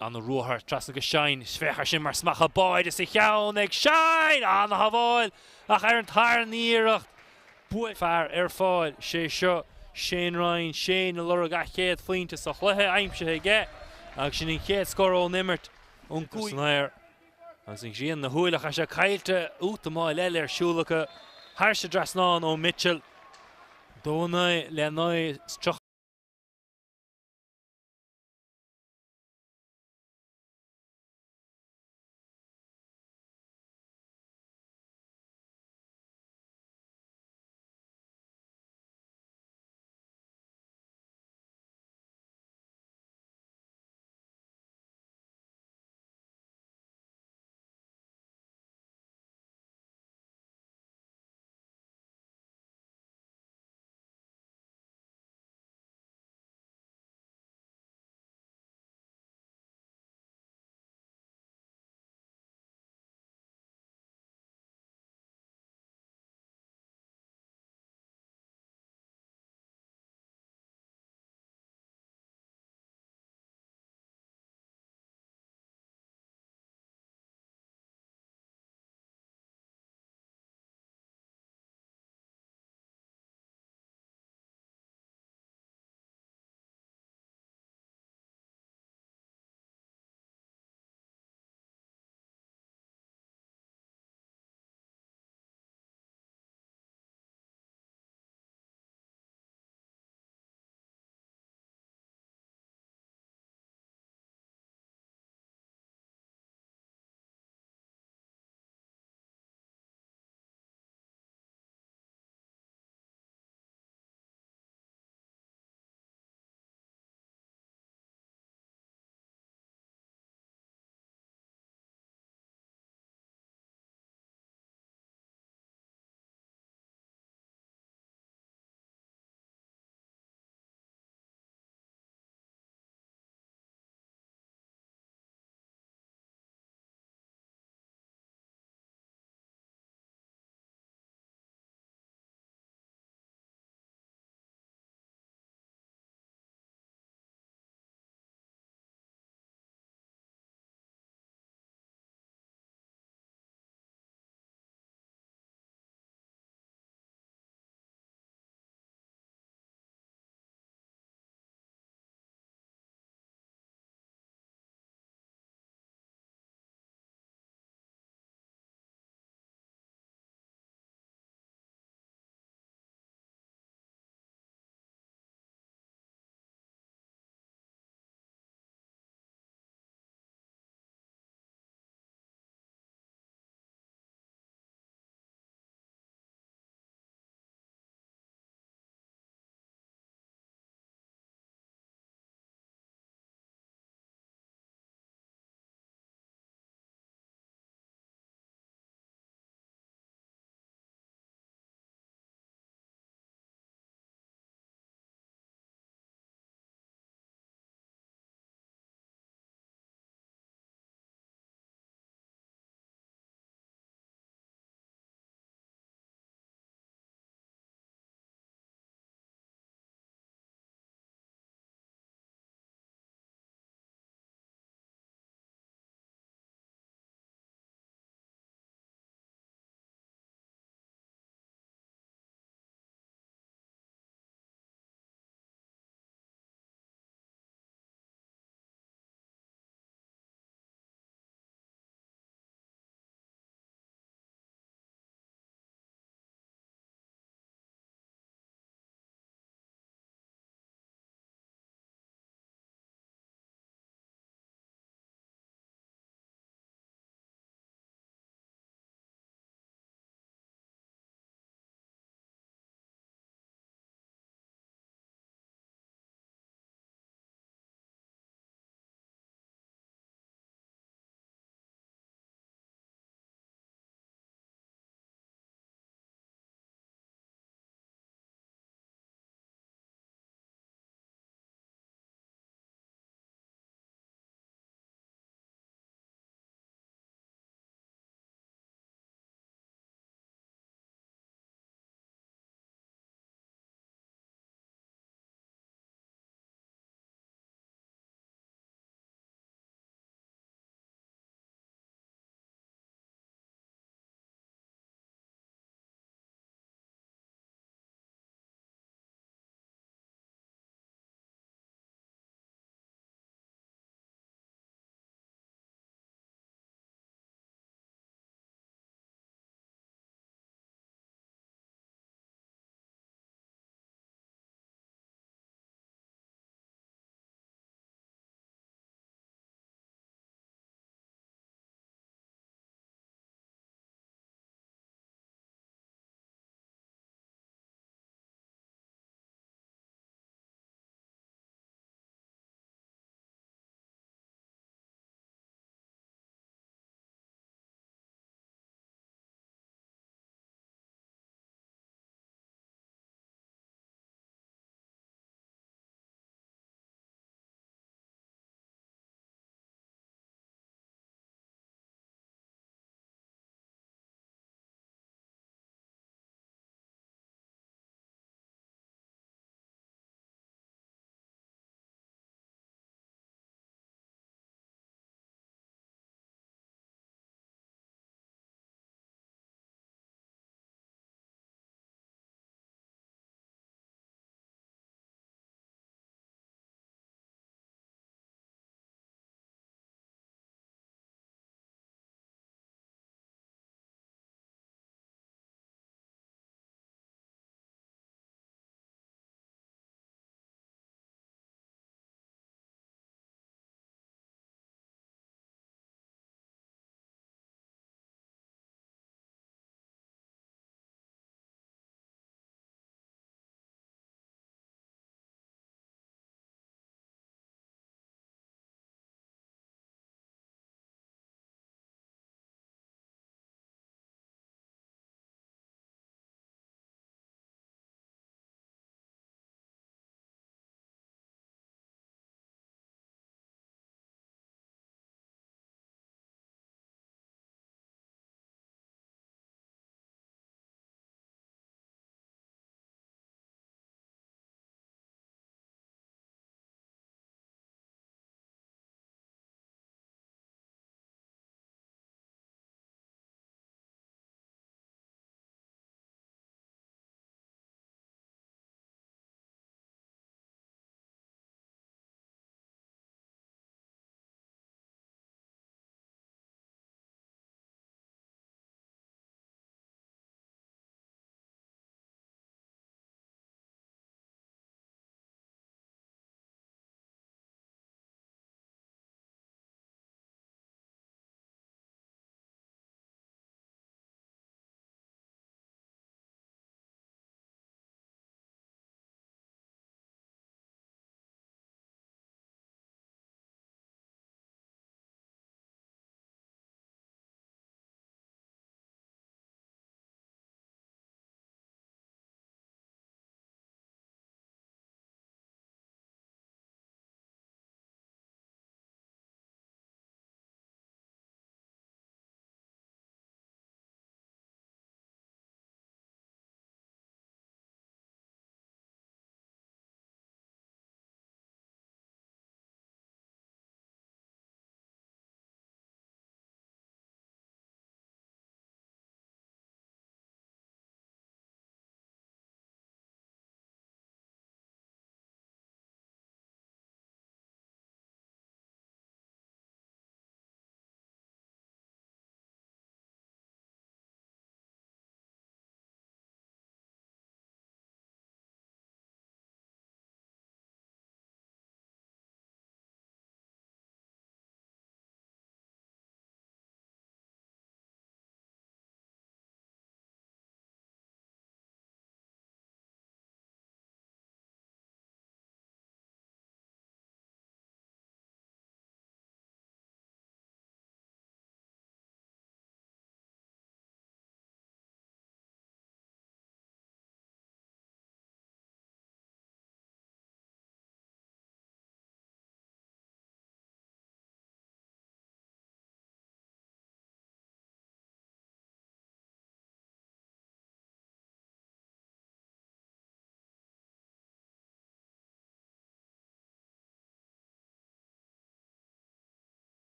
Ana-ruathar trasna go Shine. Féach ar sin mar smeachadh báide sa cheann ag Shine! Ana-shábháil ach ar an tarna iarracht buail fear ar fáil. Sé seo Shane Ryan, Shane ag lorg a chéad phointe sa chluiche, aimsithe aige agus sin an chéad scór ón imirt ón gcúig san aer. Agus an ghrian 'na shúile ach tá sé caillte, útamáil eile ar siúl acu thairis an dtrasnán ó Mitchell. 2-9 le 9 is 30.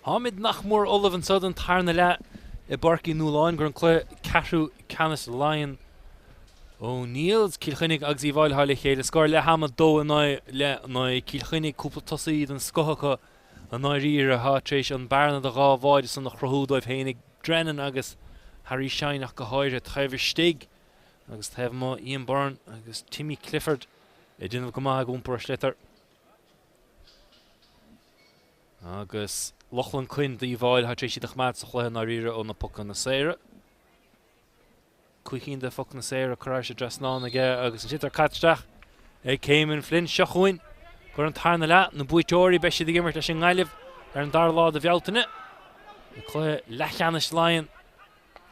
Táimid nach mór ullamh anseo don tarna leath i bPáirc Uí Nualláin don chluiche ceathrú ceannais Laighean O'Neills, Cill Chainnigh agus Uíbh Fhailí atá le chéile. Scór leath ama 2 in aghaidh leath 9. Cill Chainnigh cúpla tosaí den scoth acu i ndáiríre atá tar éis an bearna de dhá bháide san a chruthú dóibh féin ag Drennan agus Harry Shine ach go háirithe taobh istigh agus taobh amuigh Ian Byrne agus Timmy Clifford ag déanamh go maith ag iompar an sliotair. Agus Lochlann Quinn d'Uíbh Fhailí atá tar éis iad a choimeád sa chluiche i ndáiríre ó na pocanna saora. Cúig cinn de phocanna saora curtha thar an dtrasnán aige agus an sliotar caite isteach ag Caimin Flynn. Seo chugainn gur an tarna leath, na buaiteoirí, beidh siad ag imirt leis an nGaillimh ar an dara lá de Bhealtaine. I gcluiche leathcheannais Laighean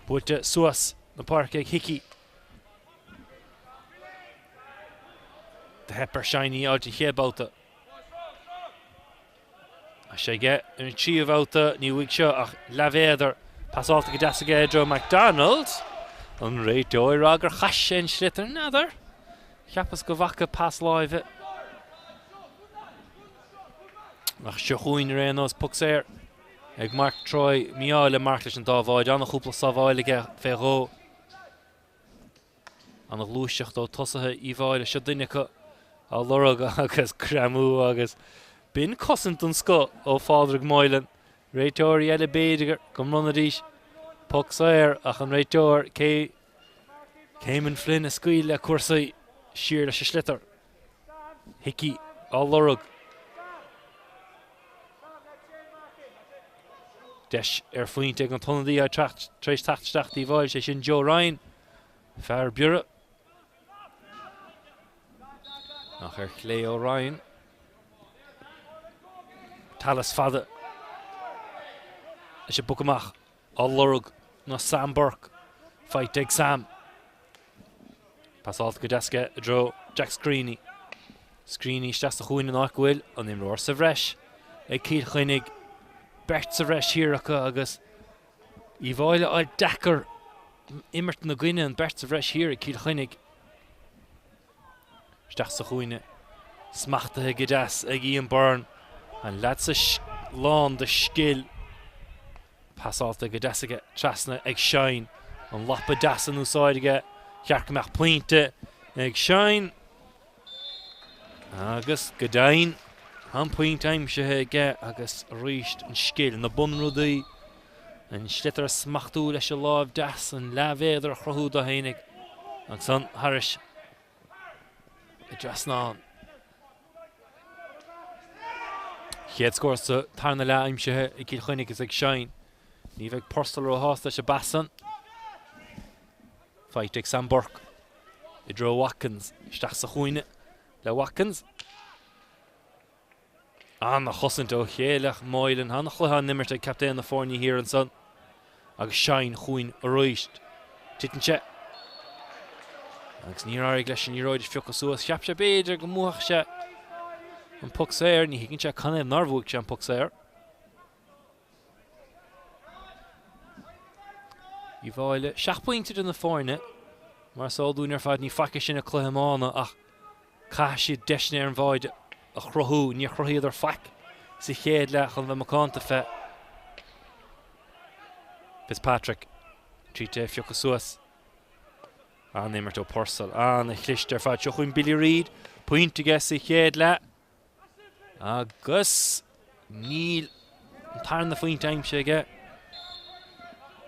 buailte suas na páirce ag Hickey. Do theip ar Shine í a fháilt an chéad babhta. Tá sé aige ar an tríú bhabhta, ní bhfuair seo ach leathmhéadar. Pasálta go deas aige i dtreo McDonald. An réiteoir ag rá gur chas sé an sliotar, n'fheadar. Cheapas go bhfaca pas láimhe. Ach seo chugainn ar aon nós, poc saor ag Mark Troy. Mí-ádh le Mark leis an dá bháide. An-chúpla sábháil aige fé dhó. An-ghluaiseacht ó tosaithe Uíbh Fhailí. Seo duine acu á lorg agus greamú agus b'in cosaint den scoth ó Phádraig Moylan. Réiteoirí eile b'fhéidir go mbronnfaidís poc saor ach an réiteoir Caimin Flynn a scaoil le cúrsaí siar leis an sliotar. Hickey á lorg. Deis ar phointe ag an t-ionadaí atá tar éis teacht isteach d'Uíbh Fhailí, sé sin Joe Ryan, fear Biorra. Ach ar chlé ó Ryan. Tallis fada leis an bpoc amach á lorg ná Sam Burke. Faighte ag Sam. Pasálta go deas aige i dtreo Jack Screeney. Screeney isteach sa chúinne an áit go bhfuil an imreoir sa bhreis ag Cill Chainnigh. Beirt sa bhreis thiar acu agus Uíbh Fhailí á fháil deacair imirt ina gcoinne, an beirt sa bhreis thiar ag Cill Chainnigh. Isteach sa chúinne. Smachtaithe go deas ag Ian Byrne. An leaid sa lán de scil. Pasálta go deas aige trasna ag Shine. An lapa deas in úsáid aige. Cheart go mbeadh pointe ag Shine. Agus go deimhin, tá an pointe aimsithe aige agus arís an scil, na bunrudaí, an sliotar a smachtú leis an láimh deas, an leathmhéadar a chruthú dó fhéinig ansan thairis an dtrasnán. Chéad scór sa tarna leath aimsithe ag Cill Chainnigh is ag Shine. Ní bheidh Purcell róshásta leis an bpas san. Faighte ag Sam Burke i dtreo Watkins. Isteach sa chúinne le Watkins. An-chosaint ó Chaolach Moylan. An-chluiche á n-imirt ag captaen na foirne thiar ansan. Agus Shine chugainn arís. Titeann sé. Agus níor éirigh leis an liathróid a phiocadh suas. Cheap sé b'fhéidir go mbuafadh sé an poc saor. Ní thuigeann sé canathaobh nár bhuaigh sé an poc saor. Uíbh Fhailí, 7 bpointe idir na foirne. Mar is eol dúinn ar fad ní faic é sin i cluiche iomána ach caithfidh siad deiseanna ar an bháide a chruthú. Níor chruthaíodar faic sa chéad leath chun bheith macánta fé. Fitzpatrick tríd é a phiocadh suas. An-imirt ó Purcell. An-chliste ar fad. Seo chugainn Billy Reid. Pointe aige sa chéad leath. Agus níl an tarna phointe aimsithe aige.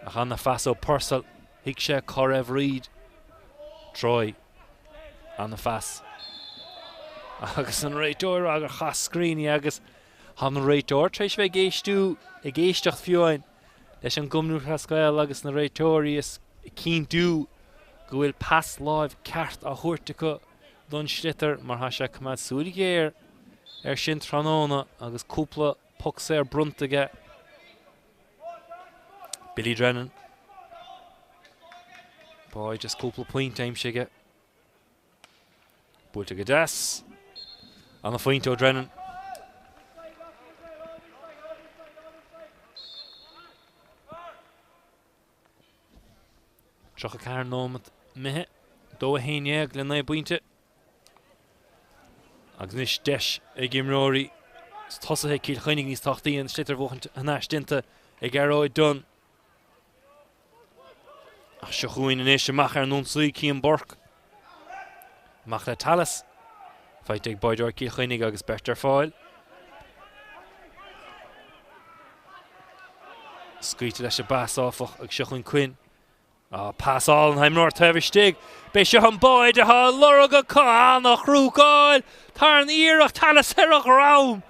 Ach an-phas ó Purcell. Thuig sé cá raibh Reid. Troy. An-phas. Agus an réiteoir ag rá gur chas Screeney agus tá an réiteoir tar éis bheith ag éistiú, ag éisteacht fiú amháin, leis an gCumann Lúthchleas Gael agus na réiteoirí is cinntiú go bhfuil pas láimh ceart á thabhairt acu don sliotar mar tá sé ag coimeád súil ghéar air sin tráthnóna agus cúpla poc saor bronnta aige. Billy Drennan. Báide is cúpla pointe aimsithe aige. Buailte go deas. Ana-phointe ó Drennan. 34 nóiméad imithe. 2 1 le 9 bpointe. Agus anois deis ag imreoirí Tosaithe Cill Chainnigh níos tábhachtaí an sliotar a bhuachaint thar n-ais déanta ag Gearóid Dunne. Ach seo chugainn anois amach ar an ionsaí Cian Burke. Amach le Tallis. Faighte ag báideoir Cill Chainnigh agus beirt ar fáil. Scaoilte leis an bpas áfach agus seo chugainn Quinn. Ah, pas álainn an t-imreoir taobh istigh. B'é seo an báide atá á lorg acu. An-chrúcáil. Tarna iarracht Tallis ar a dhrom.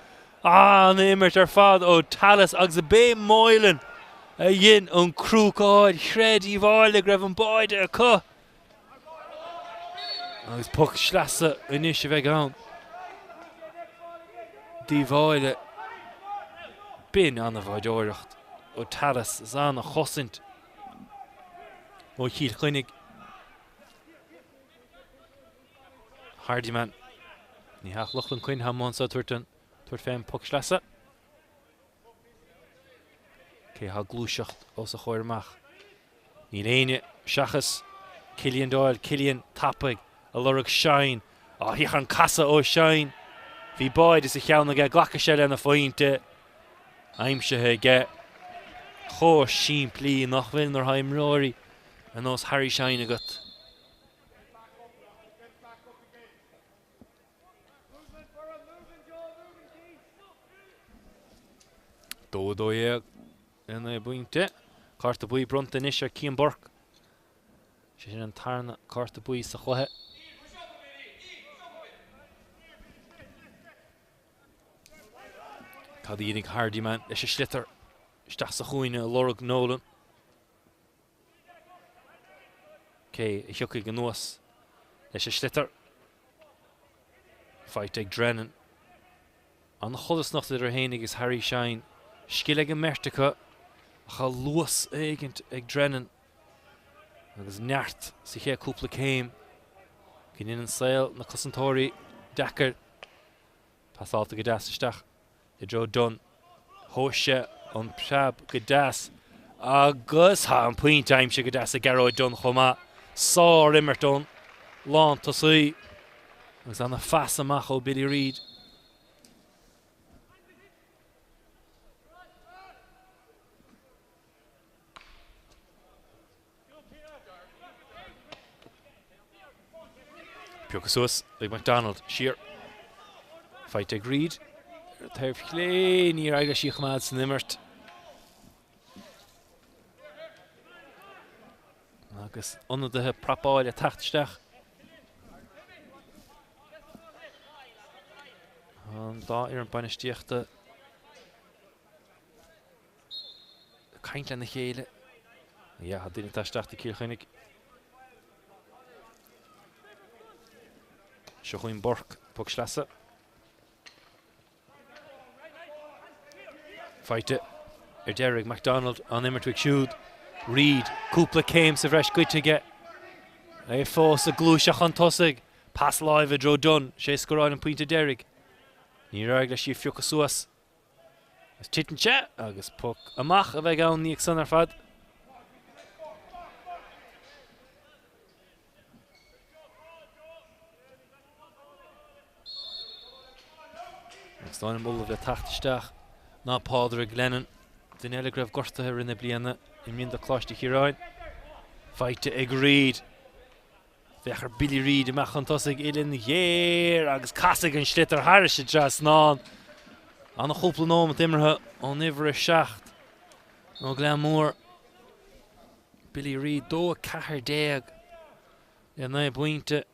An-imirt ar fad ó Tallis agus b'é Moylan a dhein an crúcáil. Chreid Uíbh Fhailí go raibh an báide acu. Agus poc sleasa anois a bheidh ann d'Uíbh Fhailí. B'in an-bháideoireacht ó Tallis is an-chosaint ó Chill Chainnigh. Hardiman. Ní hea Lochlann Quinn atá amuigh anso ag tabhairt an tabhairt fén poc sleasa. Cé atá ag gluaiseacht os a chomhair amach? Níl éinne seachas Cillian Doyle. Cillian tapaidh ag lorg Shine. Á, féach an casadh ó Shine. Bhí báide sa cheann aige, glacfaidh sé lena phointe. Aimsithe aige. Chomh simplí nach bhfuil nuair atá imreoirí ar nós Harry Shine agat. 2 12 le 9 bpointe. Cárta buí bronnta anois ar Cian Burke. Sé sin an tarna cárta buí sa chluiche. Cad a dhéanfaidh Hardiman leis an sliotar isteach sa chúinne ag lorg Nolan. Cé a thiocfaidh anuas leis an sliotar? Faighte ag Drennan. An-chodarsnacht idir é féin agus Harry Shine. Scil ag an mbeirt acu ach tá luas éigint ag Drennan agus neart sa chéad cúpla céim go ndéanann saol na cosantóirí deacair. Pasálta go deas isteach i dtreo Dunne. Thomhais sé an preab go deas agus tá an pointe aimsithe go deas ag Gearóid Dunne chomh maith. Sár-imirt ón lántosaí agus ana-phas amach ó Billy Reid. Pioctha suas ag McDonald, siar. Faighte ag Reid ar an taobh chlé, níor éirigh leis í a choimeád san imirt. Agus ionadaithe prapáil ag teacht isteach. An dá fhoireann bainistíochta ag caint lena chéile. Yeah, tá duine ag teacht isteach do Cill Chainnigh. Seo chugainn Burke, poc sleasa. Faighte ar deireadh ag McDonald, an imirt uaidh siúd. Reid, cúpla céim sa bhreis goidte aige. É fós ag gluaiseacht chun tosaigh. Pas láimhe i dtreo Dunne, sé a scóráil an pointe deiridh. Níor éirigh leis í a phiocadh suas. Agus titeann sé agus poc amach a bheidh ann ina dhiaidh san ar fad. Agus an duine ullamh le teacht isteach ná Pádraig Lennon, duine eile go raibh gortaithe i rith na bliana, imríonn do Coláiste Chiaráin. Faighte ag Reid. Féach ar Billy Reid amach chun tosaigh, uillinn ghéar agus casfaidh an sliotar thairis an trasnán. An-chúpla nóimeat imeartha ón uimhir 7 ó Ghleann Mór. Billy Reid 2 14 le 9 bpointe.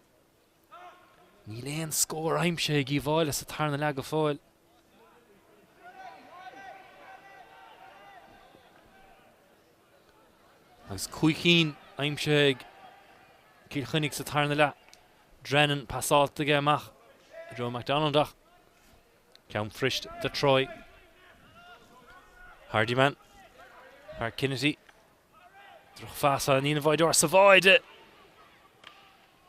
Níl aon scór aimsithe ag Uíbh Fhailí sa tarna leath go fóill. Agus 5 cinn aimsithe ag Cill Chainnigh sa tarna leath. Drennan pasálta aige amach i dtreo McDonald ach ceann fuirist do Troy. Hardiman thar Kennedy. Drochphas níl an bháideoir sa bháide.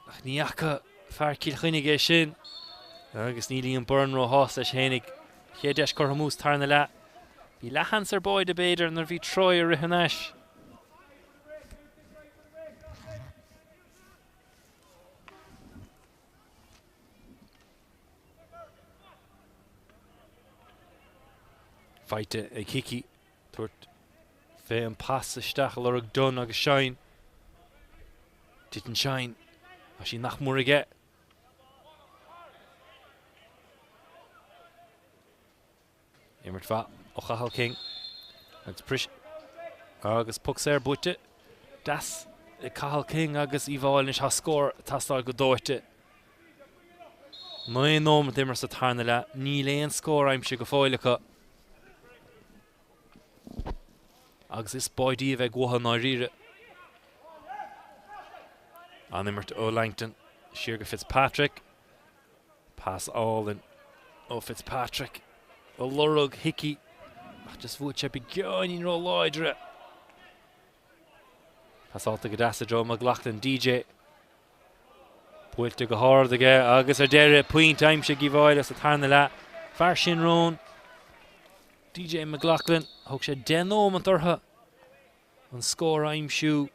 Ach ní fhaca fear Cill Chainnigh é sin agus níl Ian Byrne róshásta leis fhéinig. Chéad deis curtha amú sa tarna leath. Bhí leathsheans ar báide b'fhéidir nuair a bhí Troy ag rith thar n-ais. Faighte ag Hickey, tabhairt fé an pas isteach a lorg Dunne agus Shine. Titeann Shine. Tá sí nach mór aige. Imirt mhaith ó Chathal King agus pris agus poc saor buaite deas ag Cathal King agus Uíbh Fhailí anois tá scór ag teastáil go dóite. 9 nóiméad imeartha sa tarna leath, níl aon scór aimsithe go fóill acu. Agus is báidí a bheidh uathu i ndáiríre. An-imirt ó Langton siar go Fitzpatrick. Pas álainn ó Fitzpatrick a lorg Hickey ach just bhuail sé beagáinín ró-láidir é. Pasáilte go deas i dtreo McLaughlin DJ. Buailte go hard aige agus ar deireadh pointe aimsithe ag Uíbh Fhailí sa tarna leath. Fear Shinrone, DJ McLaughlin, thóg sé 10 nóimeant orthu an scór a aimsiú.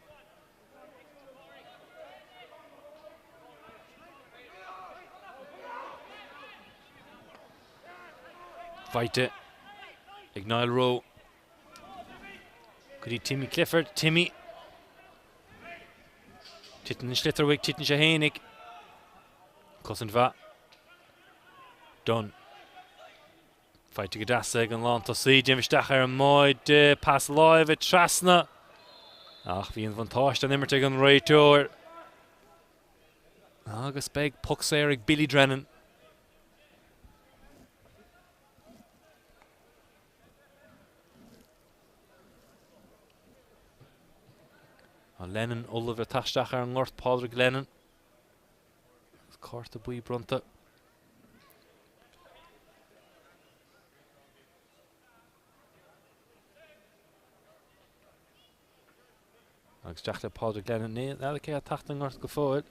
Faighte ag Niall Rowe go dtí Timmy Clifford. Timmy. Titeann an sliotar uaidh, titeann sé fhéinig. Cosaint mhaith. Dunne. Faighte go deas ag an lántosaí, déanamh isteach ar an mbáide, pas láimhe trasna. Ach bhí an bhuntáiste an imirt ag an réiteoir. Agus beidh poc saor ag Billy Drennan. Tá Lennon ullamh le teacht isteach ar an ngort, Pádraig Lennon. Agus cárta buí bronnta. Agus isteach le Pádraig Lennon. N'fheadar cé atá ag teacht ón ngort go fóill.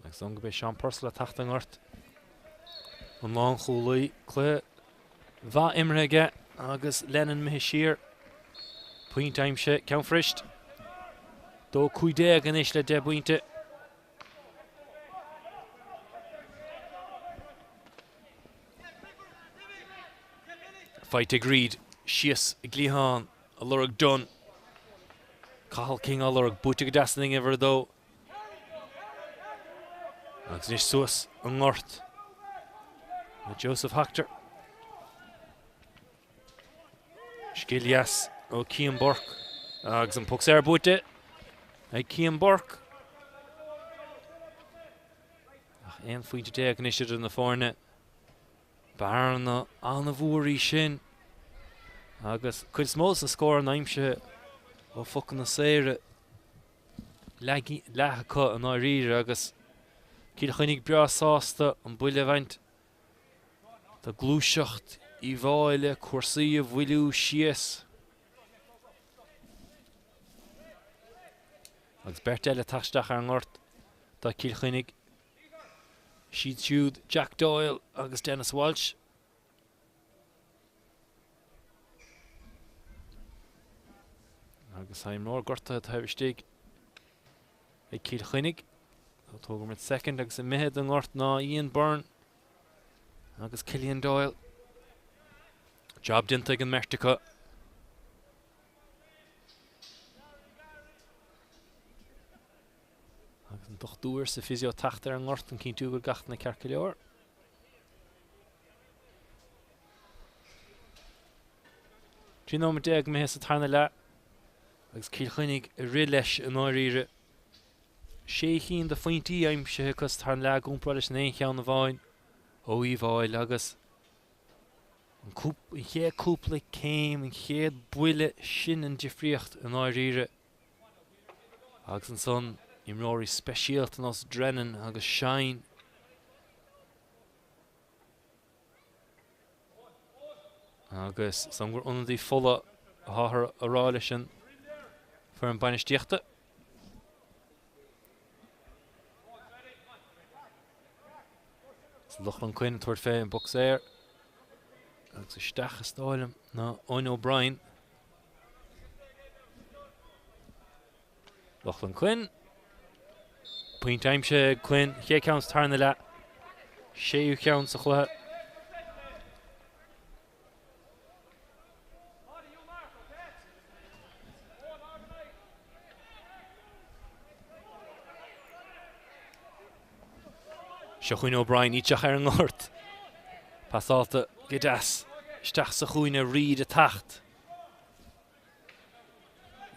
Agus an go mbeidh Seán Purcell ag teacht ón ngort. An lánchúlaí, cluiche mhaith imeartha aige agus Lennon imithe siar. Pointe aimsithe, ceann fuirist. 2-15 anois le 10 bpointe. Faighte ag Reid, síos i gcliathán a lorg Dunne. Cathal King á lorg, buaite go deas ag uimhir 2. Agus anois suas an ngort le Joseph Hoctor. Scil dheas ó Cian Burke agus an poc saor buaite ag Cian Burke. Ach 11 phointe anois idir na foirne. Bearna an-mhór í sin agus cuid is mó de na scóranna aimsithe ó phocanna saora. Leath acu i ndáiríre agus Cill Chainnigh breá sásta an buille a bhaint de gluaiseacht Uíbh Fhailí, cúrsaí a mhoilliú síos. Agus beirt eile ag teacht isteach ar an ngort do Chill Chainnigh. Siad siúd Jack Doyle agus Denis Walsh. Agus imreoir gortaithe taobh istigh ag Cill Chainnigh. Tógfaidh muid soicind agus imithe den ngort ná Ian Byrne agus Killian Doyle. Job déanta ag an mbeirt acu. Agus an dochtúir is an physio ag teacht ar an ngort ag cinntiú go bhfuil gach duine ceart go leor. 13 nóiméad imithe sa tarna leath agus Cill Chainnigh ag rith leis i ndáiríre. Sé chinn de phointí aimsithe acu sa tarna leath i gcomparáid leis an aon cheann amháin ó Uíbh Fhailí agus an chéad cúpla céim, an chéad buille, sin an difríocht i ndáiríre. Agus ansan imreoirí speisialta ar nós Drennan agus Shine. Agus is dóigh gur ionadaí fola atáthar a rá leis an foireann bainistíochta. Lochlann Quinn ag tabhairt fé an bpoc saor agus isteach is dóigh liom ná Eoin O'Brien. Lochlann Quinn. Pointe aimsithe ag Quinn, chéad cheann sa tarna leath, séú ceann sa chluiche. Seo chugainn O'Brien, isteach ar an ngort. Pasálta go deas isteach sa chúinne, Reid ag teacht.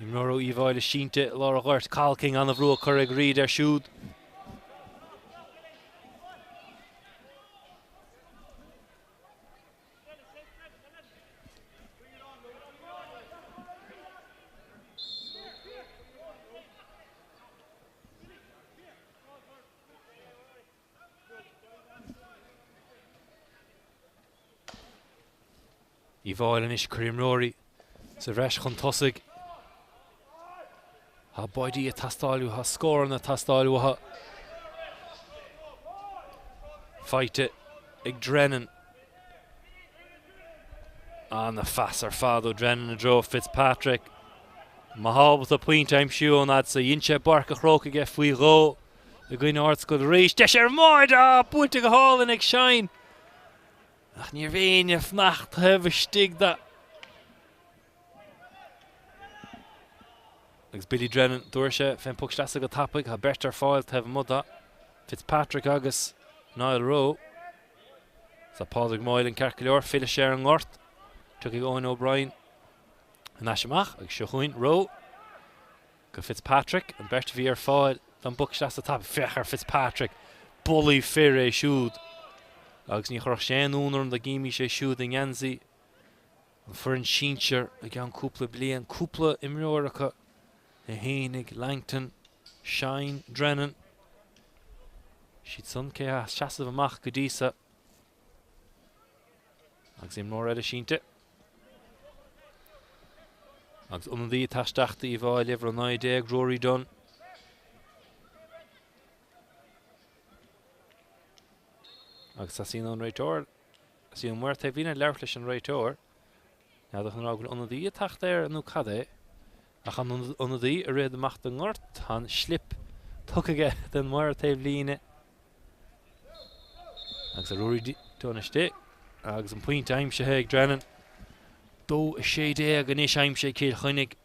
Imreoir ó Uíbh Fhailí sínte i lár an ghoirt. Cathal King an-bhrú á cur ag Reid air siúd. Uíbh Fhailí anois ag cur imreoirí sa bhreis chun tosaigh. Tá báidí ag teastáil uathu, scóranna ag teastáil uathu. Faighte ag Drennan. Ana-phas ar fad ó Drennan i dtreo Fitzpatrick. Má tá ábalta pointe a aimsiú ón fhad so, dhein sé i bPáirc an Chrócaigh é faoi dhó i gcoinne Ardscoil Rís. Deis ar an mbáide! Ah, buailte go hálainn ag Shine! Ach ní raibh éinne ag fanacht taobh istigh de. Agus Billy Drennan, dúirt sé fén bpoc sleasa go tapaidh, tá beirt ar fáil taobh amuigh de, Fitzpatrick agus Niall Rowe. Tá Pádraig Moylan ceart go leor, fillfidh sé ar an ngort. Tiocfaidh Eoin O'Brien thar n-ais amach agus seo chugainn Rowe. Go Fitzpatrick, an bheirt a bhí ar fáil don bpoc sleasa tapaidh. Féach ar Fitzpatrick! Bullaí fir é siúd! Agus ní chuirfeadh sé aon ionadh orm dá gcímís é siúd i ngeansaí an foireann sinsir i gceann cúpla bliain. Cúpla imreoir acu, é fhéinig, Langton, Shine, Drennan. Siad san cé atá ag seasamh amach go dtí so. Agus imreoir eile sínte. Agus ionadaí ag teacht isteach d'Uíbh Fhailí, uimhir 19, Rory Dunne. Agus teastaíonn ón réiteoir, teastaíonn ón maor taobhlíne labhairt leis an réiteoir. N'fheadar an rá go bhfuil ionadaí ag teacht air nó cad é. Ach an ionadaí ag rith amach den ngort, tá an slip tugtha aige don mhaor taobhlíne. Agus a Rory Dunne istigh agus an pointe aimsithe ag Drennan. 2-16 anois aimsithe ag Cill Chainnigh.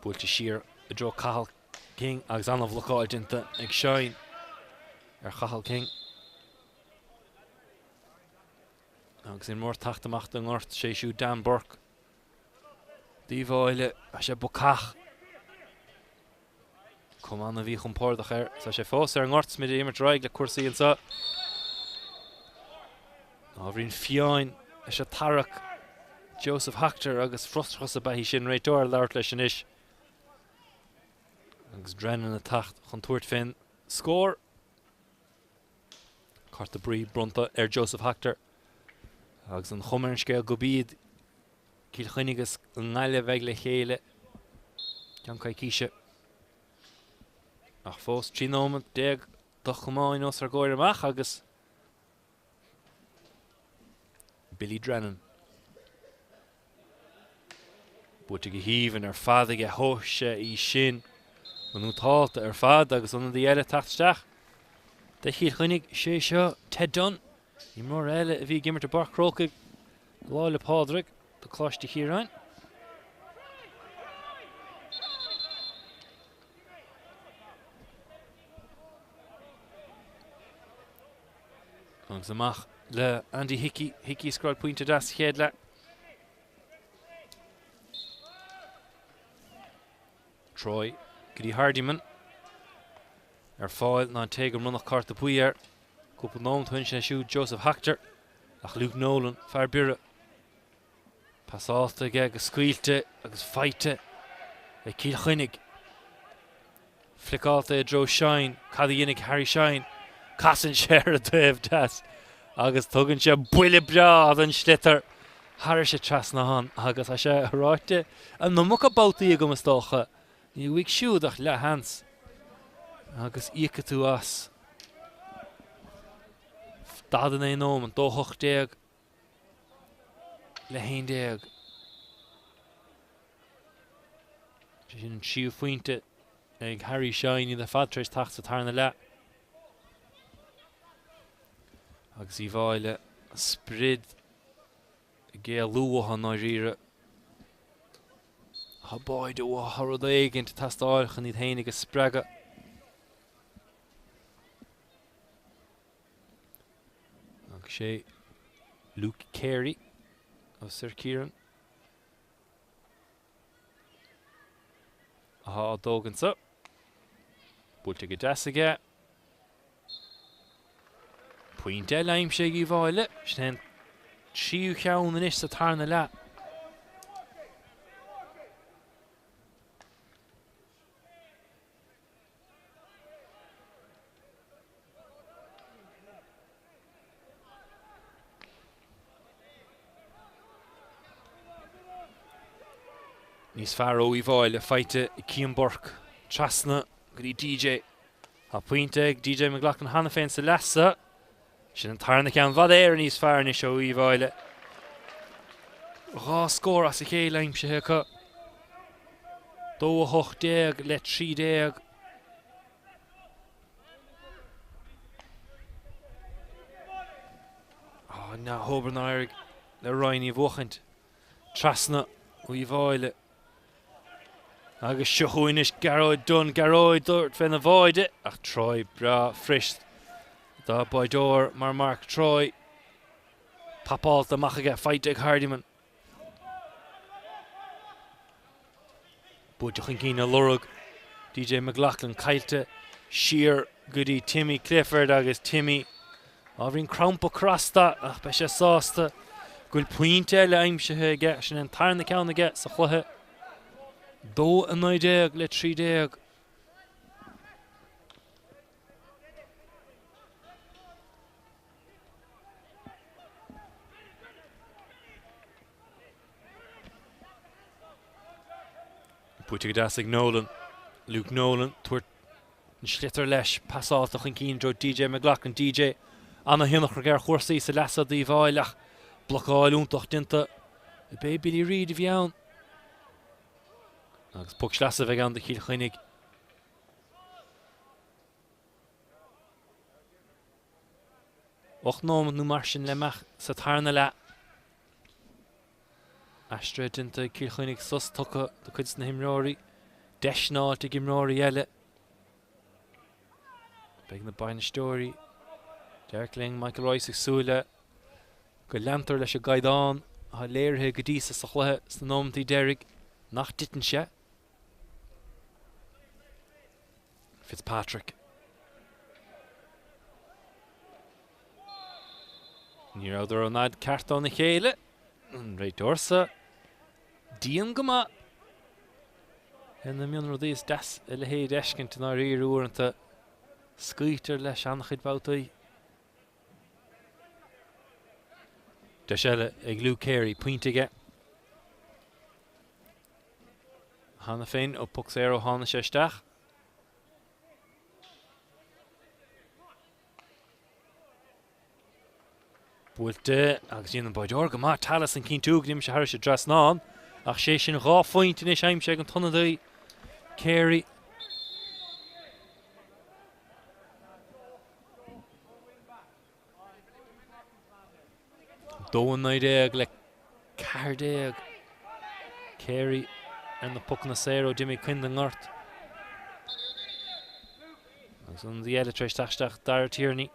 Buailte siar i dtreo Cathal King agus an-bhlocáil déanta ag Shine ar Chathal King. Agus imreoir ag teacht amach den ngort, sé siúd Dan Burke. D'Uíbh Fhailí, tá sé bacach. Cuma an-mhíchompordach air. Tá sé fós ar an ngort, 's muid ag imirt ar aghaidh le cúrsaí anseo. Ábhairín fiáin leis an tarrac. Joseph Hoctor agus frustrachas ab ea í sin. Réiteoir ag labhairt leis anois. Agus Drennan ag teacht chun tabhairt fén scór. Cárta buí bronnta ar Joseph Hoctor agus an chuma ar an scéal gurb iad Cill Chainnigh agus an nGaillimh a bheidh le chéile i gceann coicíse. Ach fós 13 nóiméad do chomáin os ár gcomhair amach agus Billy Drennan. Buaite go haoibhinn ar fad aige, thomhais sé í sin go nótálta ar fad agus ionadaí eile ag teacht isteach do Chill Chainnigh, sé seo Ted Dunne, imreoir eile a bhí ag imirt i bPáirc Chrócaigh Lá 'le Pádraig do Coláiste Chiaráin. Agus amach le Andy Hickey. Hickey a scóráil pointe deas sa chéad leath. Troy go dtí Hardiman. Ar fáil ná an té go mbronnadh cárta buí air. Cúpla nóiméad ó shin sin é siúd Joseph Hoctor. Ach Luke Nolan, fear Biorra. Pasálta aige go scaoilte agus faighte ag Cill Chainnigh. Fliceálta i dtreo Shine. Cad a dhéanfaidh Harry Shine? Casann sé ar an taobh deas agus tugann sé buille breá don sliotar thairis an trasnán agus tá sé ráite an iomarca babhtaí agam is dócha. Ní bhfuigh siúd ach leathsheans agus íocfaidh tú as. 49 nóimeant, 2-18 le 11. Sé sin an tríú phointe ag Harry Shine, iad ar fad tar éis teacht sa tarna leath. Agus Uíbh Fhailí sprid ag éalú uathu i ndáiríre. Tá báide uathu, tá rud éigin ag teastáil chun iad féinig a spreagadh. Agus sé Luke Carey ó Sir Kieran atá á dtógaint so. Buailte go deas aige. Pointe eile aimsithe ag Uíbh Fhailí. Sin é an tríú cheann anois sa tarna leath. Níos fearr ó Uíbh Fhailí faighte ag Cian Burke trasna go dtí DJ. Tá pointe ag DJ McLaughlin cheana féin sa leath so. Sin an tarna ceann i bhfad Éireann níos fearr anois ó Uíbh Fhailí. 2 scór as a chéile aimsithe acu. 2-18 le 13. Á, neamhobair nár éirigh le Ryan í a bhuachaint. Trasna Uíbh Fhailí. Agus seo chugainn anois Gearóid Dunne, Gearóid tabhairt féna bháide ach Troy breá fuirist do bháideoir mar Mark Troy. Tapálta amach aige, faighte ag Hardiman. Buailte chun cinn á lorg DJ McLaughlin caillte siar go dtí Timmy Clifford agus Timmy ábhairín crampa crosta ach beidh sé sásta go bhfuil pointe eile aimsithe aige. Sin an tarna ceann aige sa chluiche. 2-19 le 13. Buailte go deas ag Nolan. Luke Nolan tabhairt an sliotar leis, pasáilte chun cinn i dtreo DJ McLaughlin. DJ ana-thionchar aige ar chúrsaí sa leath so d'Uíbh Fhailí ach blocáil iontach déanta. B'é Billy Reid a bhí ann. Agus poc sleasa a bheidh ann do Chill Chainnigh. 8 nóiméad nó mar sin le imeacht sa tarna leath. Aistrithe déanta ag Cill Chainnigh, sos tugtha do cuid de na himreoirí, deiseanna faighte ag imreoirí eile. Beidh na bainisteoirí, Derek Lyng, Michael Rice ag súil le go leantar leis an gcaighdeán atá léirithe go dtí so sa chluiche sna nóimeantaí deiridh, nach dtiteann sé. Fitzpatrick. Ní rabhadar an fhad ceart óna chéile. An réiteoir so dian go maith ar na mionrudaí. Is deas a leithéid a fheiscint i ndáiríre uaireanta. Scaoiltear leis an-chuid babhtaí. Deis eile ag Luke Carey, pointe aige cheana féin ó poc saor ó tháinig sé isteach. Buailte agus déanann an báideoir go maith Tallis an cinntiú go n-imíonn sé thairis an dtrasnán ach sé sin 2 phointe anois aimsithe ag an t-ionadaí Carey. 2-19 le 14. Carey ar na pocanna saora ó d'imigh Quinn den ngort. Agus an eile tar éis teacht isteach Dara Tierney.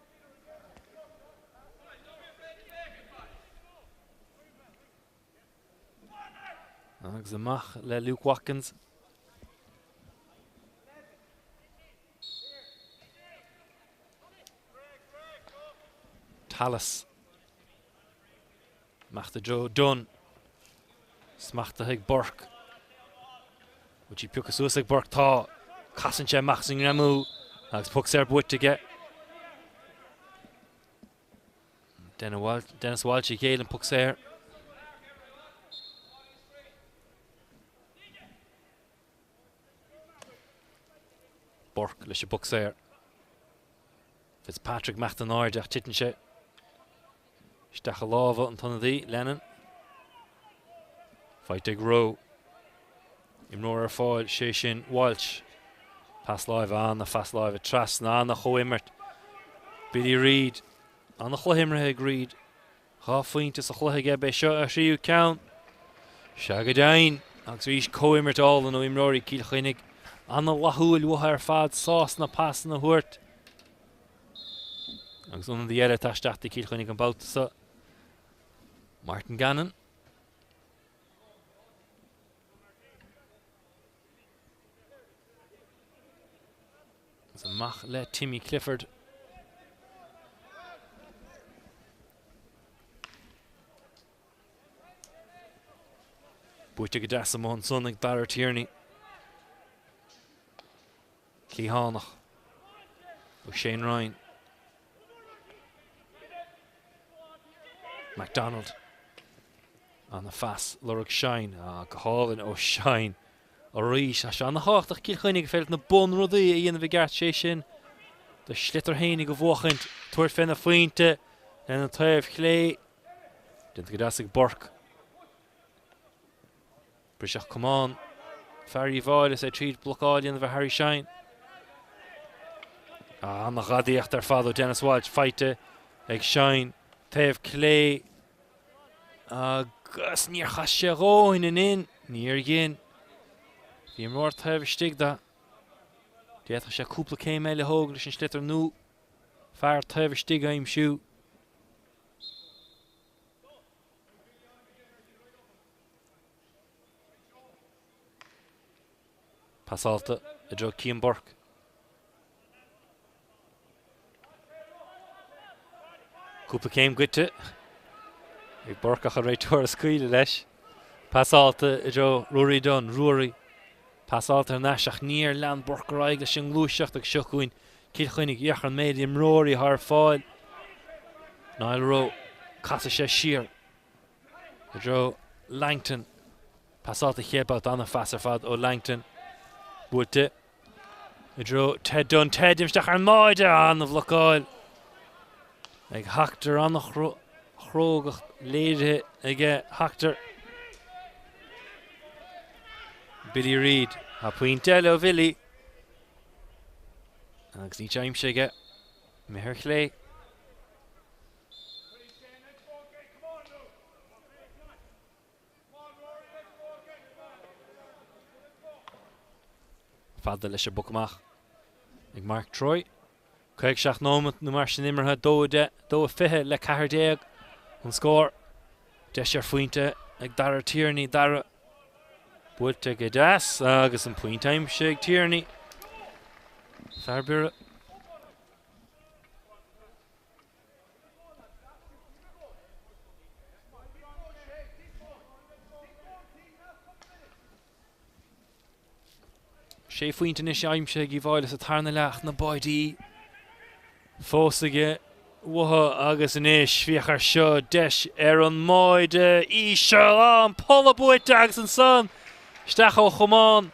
Agus amach le Luke Watkins. Tallis. Amach i dtreo Dunne. Smachtaithe ag Burke. Bhfuil sí pioctha suas ag Burke? Tá. Casann sé amach as an ngreamú agus poc saor buaite aige. Dennis Walsh a ghéill an poc saor. Burke leis an bpoc saor. Fitzpatrick imeacht in airde ach titeann sé. Isteach i lámha an t-ionadaí, Lennon. Faighte ag Rowe. Imreoir ar fáil, sé sin Walsh. Pas láimhe, an-phas láimhe trasna, an-chomhimirt. Billy Reid. An-chluiche imeartha ag Reid. 2 phointe sa chluiche aige, b'é seo a thríú ceann. Sea go deimhin, agus arís comhimirt álainn ó imreoirí Cill Chainnigh. An-fhlaithiúil uathu ar fad, sásta na pasanna a thabhairt. Agus ionadaí eile atá isteach do Chill Chainnigh an babhta seo, Martin Gannon. Agus amach le Timmy Clifford. Buaite go deas amuigh ansan ag Dara Tierney. Cliathánach ó Shane Ryan. McDonald. An-phas lorg Shine. Ah, go hálainn ó Shine arís. Tá sé an-thábhachtach Cill Chainnigh ag féidir na bunrudaí a dhéanamh i gceart, sé sin do shliotar fhéinig a bhuachaint, tabhairt fé na phointe lena taobh chlé. Déanta go deas ag Burke. Briseadh camán fear Uíbh Fhailí is é tríd blocáil a dhéanamh ar Harry Shine. An-ghadaíocht ar fad ó Denis Walsh faighte ag Shine taobh clé agus níor chas sé a dhóthain an in, níor dhein. Bhí imreoir taobh istigh de. D'fhéadfadh sé cúpla céim eile a thóg leis an sliotar nó fear taobh istigh a aimsiú. Pasálta i dtreo Cian Burke. Cúpla céim goite ag Burke ach an réiteoir ag scaoileadh leis. Pasálta i dtreo Ruairí Dunne. Ruairí pasálta thar n-ais ach níor lean Burke ar aghaidh leis an ngluaiseacht agus seo chugainn Cill Chainnigh. Féach ar an méid imreoirí atá ar fáil. Niall Rowe, casfaidh sé siar. I dtreo Langton. Pasálta chéad babhta an-phas ar fad ó Langton. Buailte i dtreo Ted Dunne. Ted isteach ar an mbáide. An-bhlocáil ag Hoctor. An-chrógacht léirithe aige Hoctor. Billy Reid. Tá pointe eile ó Bhilly. Agus níl sé aimsithe aige. Imithe ar chlé. Fada leis an bpoc amach ag Mark Troy. 57 nóiméad nó mar sin imeartha, 2 10, 2 20 le 14 an scór. Deis ar phointe ag Dara Tierney. Dara buailte go deas agus an pointe aimsithe ag Tierney. Fear Biorra. Sé phointe anois aimsithe ag Uíbh Fhailí sa tarna leath ach na báidí fós aige uathu agus anois féach ar seo deis ar an mbáide íseal an polla buaite agus ansan isteach ó chamán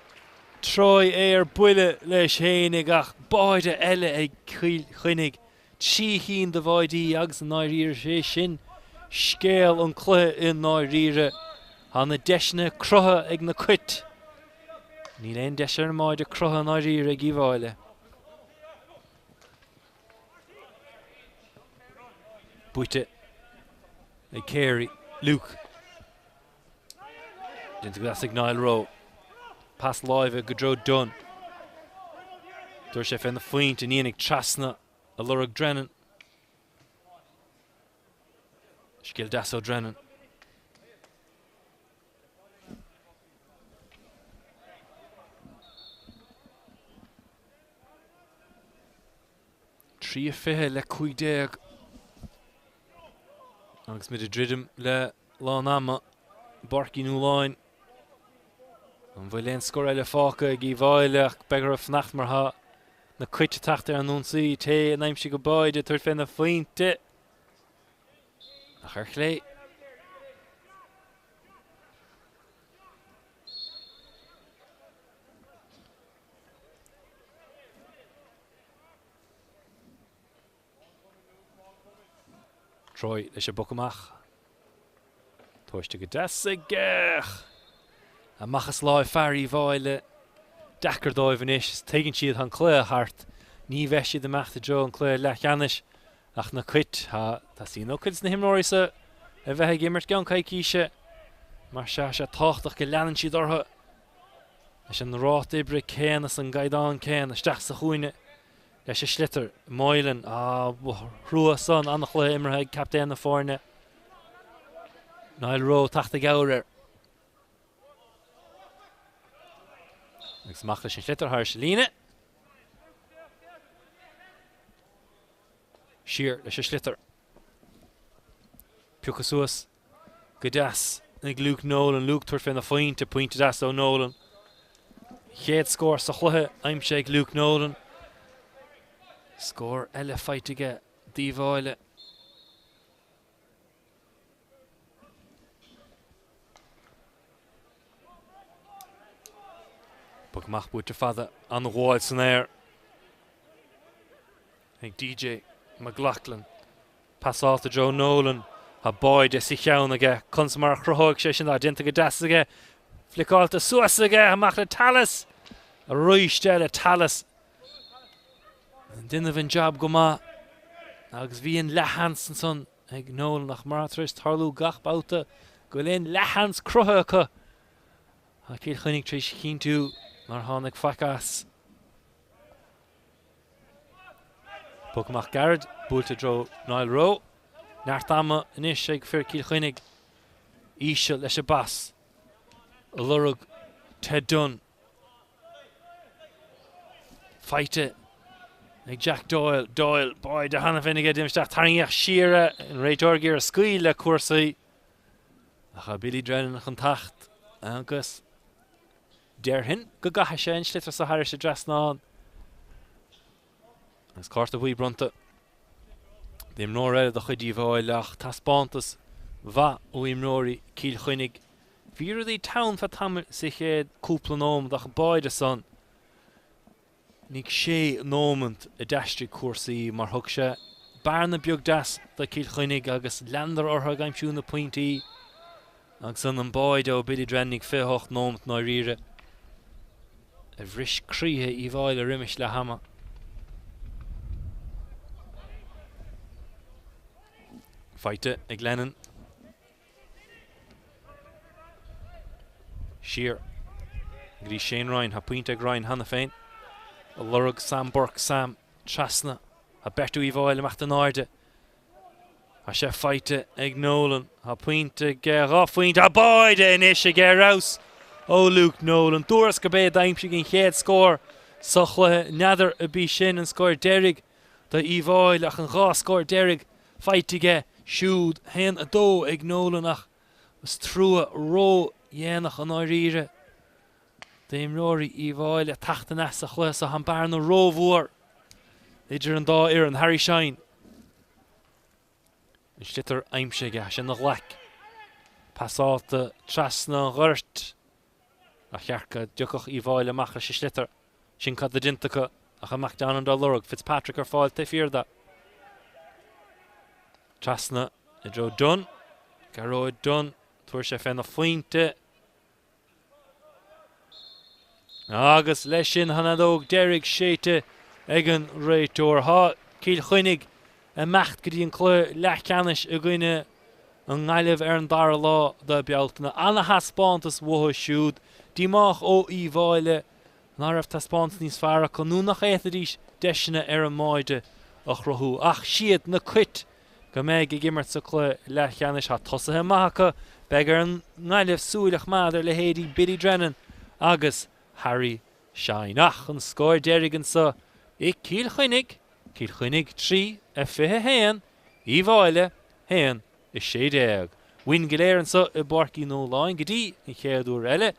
Troy é ar buile leis fhéinig ach báide eile ag Cill Chainnigh 3 chinn de bháidí agus i ndáiríre is é sin scéal an cluiche i ndáiríre. Tá na deiseanna cruthaithe ag na Cait. Níl aon deis ar an mbáide cruthaithe i ndáiríre ag Uíbh Fhailí. Buaite ag Carey. Luke. Déanta go deas ag Niall Rowe. Pas láimhe go dtreo Dunne. Dúirt sé fé na phointe an oinigh trasna a lorg Drennan. Scil deas ó Drennan. 3 20 le 15 agus muid ag druidim le lán ama i bPáirc Uí Nualláin. An bhfuil aon scór eile fágtha ag Uíbh Fhailí ach beidh orthu fanacht mar tá na Cait ag teacht ar an ionsaí. Té a n-aimsigh an báide ag tabhairt fé na phointe ach ar chlé. Troy leis an bpoc amach. Tomhaiste go deas aige. Amach as láimh fear Uíbh Fhailí. Deacair dóibh anois is tuigeann siad tá an cluiche thart. Ní bheidh siad ag imeacht i dtreo an cluiche leathcheannais ach na Cait, tá teastaíonn ó cuid de na himreoirí seo a bheith ag imirt i gceann coicíse. Mar sea, tá sé tábhachtach go leanann siad orthu leis an ráta oibre céanna is an gcaighdeán céanna isteach sa chúinne. Leis an sliotar, Moylan, ah, thrua san, an-chluiche imeartha ag captaen na foirne, Niall Rowe, teacht i gcabhair air. Agus amach leis an sliotar thairis an líne. Siar leis an sliotar. Pioctha suas. Go deas ag Luke Nolan. Luke tabhairt fé na phointe. Pointe deas ó Nolan. Chéad scór sa chluiche aimsithe ag Luke Nolan. Scór eile faighte aige d'Uíbh Fhailí. Poc amach buaite fada. An-ghabháil san aer ag DJ McLaughlin. Pasáilte i dtreo Nolan. Tá báide sa cheann aige. Conas mar a chruthóidh sé sin? Tá déanta go deas aige. Fliceáilte suas aige. Amach le Tallis. Arís eile Tallis. Ag déanamh an jab go maith. Agus bhí an leathsheans ansan ag Nolan ach mar atá tar éis tarlú gach babhta go bhfuil aon leathsheans cruthaithe acu, tá Cill Chainnigh tar éis a chinntiú nár tháinig faic as. Poc amach gairid, buailte i dtreo Niall Rowe. Neart ama anois ag fir Chill Chainnigh. Íseal leis an bpas. Ag lorg Ted Dunne. Faighte ag Jack Doyle. Doyle, báide cheana féin aige, déanamh isteach, tarraingíodh siar é, an réiteoir ag iarraidh scaoileadh le cúrsaí. Ach tá Billy Drennan chun teacht agus Déarfainn go gcaithfidh sé an sliotar seo thairis an dtrasnán. Agus cárta buí bronnta d'imreoir eile de chuid Uíbh Fhailí ach taispeántas mhaith ó imreoirí Chill Chainnigh. Bhí rudaí teann feadh tamaill sa chéad cúpla nóiméad ach an báide san Ní sé nóimeant a d'aistrigh cúrsaí mar thug sé bearna beag deas do Chill Chainnigh agus leanadar orthu ag aimsiú na pointí agus an an báide ó Billy Drennan ag 28 nóimeant ndáiríre a bhris croíthe Uíbh Fhailí roimis leath ama. Faighte ag Lennon. Siar go dtí Shane Ryan. Tá pointe ag Ryan cheana féin. Ag lorg Sam Burke. Sam trasna. Tá beirt Uíbh Fhailí ag imeacht in airde. Tá sé faighte ag Nolan. Tá pointe aige, 2 phointe. Tá báide anois aige ar fheabhas ó Luke Nolan. Dúras gurb é a d'aimsigh an chéad scór sa chluiche. N'fheadar ab í sin an scór deiridh do Uíbh Fhailí ach an 2 scór deiridh faighte aige siúd, 1, 2 ag Nolan ach is trua ró-dhéanach i ndáiríre d'imreoirí Uíbh Fhailí teacht aneas sa chluiche seo. Tá an bearna rómhór idir an dá fhoireann. Harry Shine. An sliotar aimsithe aige, sé ina ghlaic. Pasáilte trasna an ghoirt. Ba cheart go dtiocfadh Uíbh Fhailí amach leis an sliotar. Sin cad tá déanta acu ach tá McDonald á lorg. Fitzpatrick ar fáil taobh thiar de. Trasna i dtreo Dunne. Gearóid Dunne. Tabharfaidh sé féna phointe. Agus leis sin an fheadóg deiridh séidte ag an réiteoir. Tá Cill Chainnigh ag imeacht go dtí an cluiche leathcheannais i gcoinne an nGaillimh ar an dara lá de Bealtaine. Ana-thaispeántas uathu siúd. Díomách ó Uíbh Fhailí ná raibh taispeántas níos fearr acu nó nach bhféadfaidís deiseanna ar an mbáide a chruthú. Ach siad na Cait go mbeidh ag imirt sa cluiche leathcheannais. Tá tosaithe maith acu. Beidh ar an nGaillimh súil a choimeád ar leithéidí Billy Drennan agus Harry Shine. Ach an scór deiridh anseo i Cill Chainnigh, Cill Chainnigh 3, 21, Uíbh Fhailí 1, 16. Uainn go léir anseo i bPáirc Uí Nualláin go dtí an chéad uair eile,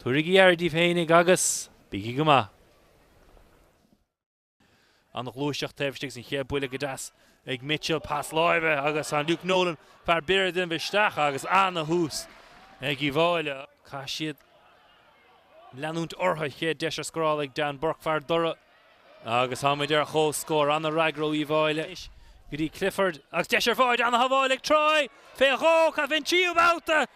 tabhairigí aire díbh fhéinig agus bígí go maith! An-ghluaiseacht taobh istigh agus an chéad buille go deas ag Mitchell, pas láimhe agus tá Luke Nolan, fear Biorra ag déanamh isteach agus ana-thús ag Uíbh Fhailí. Caithfidh siad leanúint orthu, chéad deis ar scóráil ag Dan Burke, fear Dhoire. Agus táimid ar chomhscór. An-fhreagra ó Uíbh Fhailí. Go dtí Clifford agus deis ar bháide, ana-shábháil ag Troy! Fé dhó, cad fén tríú babhta?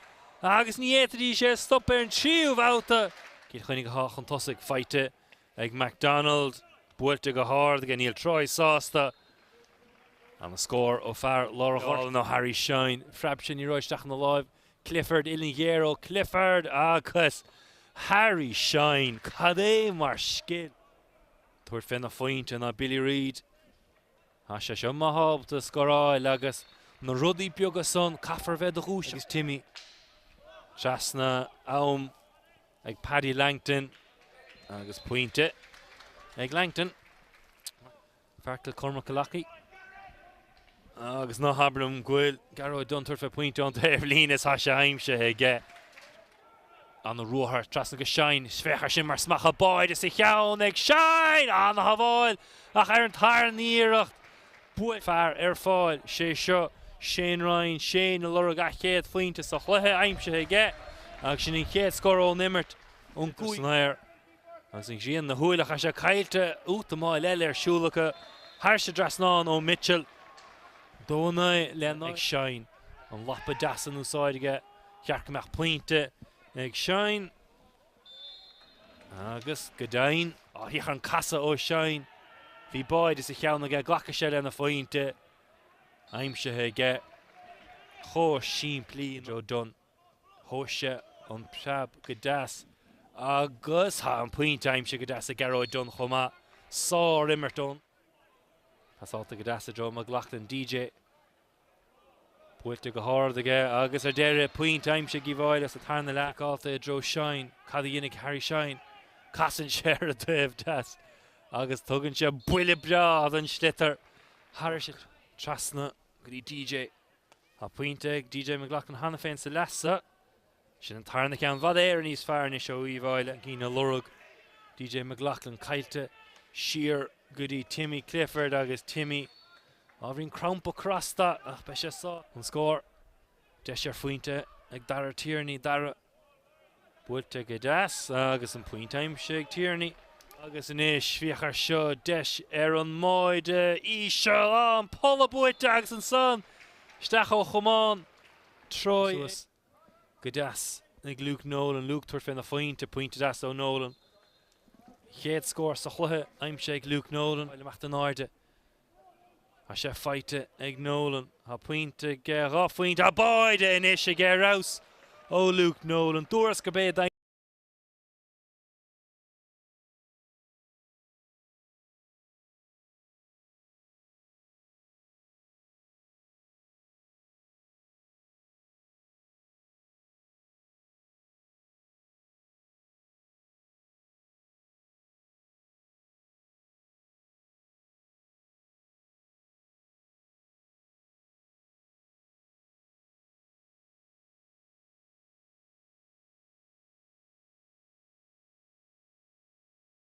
Agus ní fhéadfaidís é a stop ar an tríú bhabhta! Cill Chainnigh atá chun tosaigh, faighte ag McDonald, buailte go hard aige, níl Troy sásta. Ana-scór ó fear lár an ghoirt ó Harry Shine. Phreab sé ní raibh isteach ina láimh. Clifford, uillinn ghéar ó Clifford agus Harry Shine, cad é mar scil! Tabhairt fé na phointe ná Billy Reid. Tá sé seo maith ábalta scóráil agus na rudaí beaga san caithfear bheith do dhúiseacht. Agus Timmy trasna am ag Paddy Langton agus pointe ag Langton. Feargal Cormac Killoughey agus ná habair liom go bhfuil Gearóid Dunne tabhairt fé pointe ón taobh líne is tá sé aimsithe aige. Ana ruathar trasna go Shine, féach ar sin mar smeachadh báide sa cheann ag Shine! Ana shábháil ach ar an tarna iarracht buail fear ar fáil, sé seo Shane Ryan, Shane ag lorg a chéad phointe sa chluiche aimsithe aige agus sin an chéad scór ón imirt ón gcúig san aer agus an ghrian na shúile ach tá sé caillte útamáil eile ar siúl acu thar an dtrasnán ó Mitchell. 2-9 le ag Shine an lapa deas in úsáid aige. Cheart go mbeadh pointe ag Shine agus go deimhin. Á, féach ar an casadh ó Shine. Bhí báide sa cheann aige, glacfaidh sé lena phointe. Aimsithe aige. Chomh simplí. Joe Dunne. Thomhais sé an preab go deas agus tá an pointe aimsithe go deas ag Gearóid Dunne chomh maith. Sár-imirt ón. Pasáilte go deas i dtreo McLaughlin. DJ. Buailte go hard aige agus ar deireadh, pointe aimsithe ag Uíbh Fhailí sa tarna leath. Ciceáilte i dtreo Shine. Cad a dhéanfaidh Harry Shine? Casann sé ar an taobh deas agus tugann sé buille breá don sliotar thairis trasna go dtí DJ. Tá pointe ag DJ McLaughlin cheana féin sa leath seo. Sin an tarna ceann i bhfad Éireann níos fearr anois ó Uíbh Fhailí. Cinn a lorg DJ McLaughlin caillte siar go dtí Timmy Clifford agus Timmy ábhairín crampa crosta ach beidh sé sá. An scór. Deis ar phointe ag Dara Tierney. Dara buailte go deas agus an pointe aimsithe ag Tierney. Agus anois féach ar seo, deis ar an mbáide íseal, an polla buaite agus ansan isteach ó chamán Troy. Suas go deas ag Luke Nolan. Luke tabhairt féna phointe, pointe deas ó Nolan. Chéad scór sa chluiche aimsithe ag Luke Nolan. Amach in airde. Tá sé faighte ag Nolan. Tá pointe aige, 2 phointe. Tá báide anois aige ar fheabhas ó Luke Nolan. Dúras gurb é a.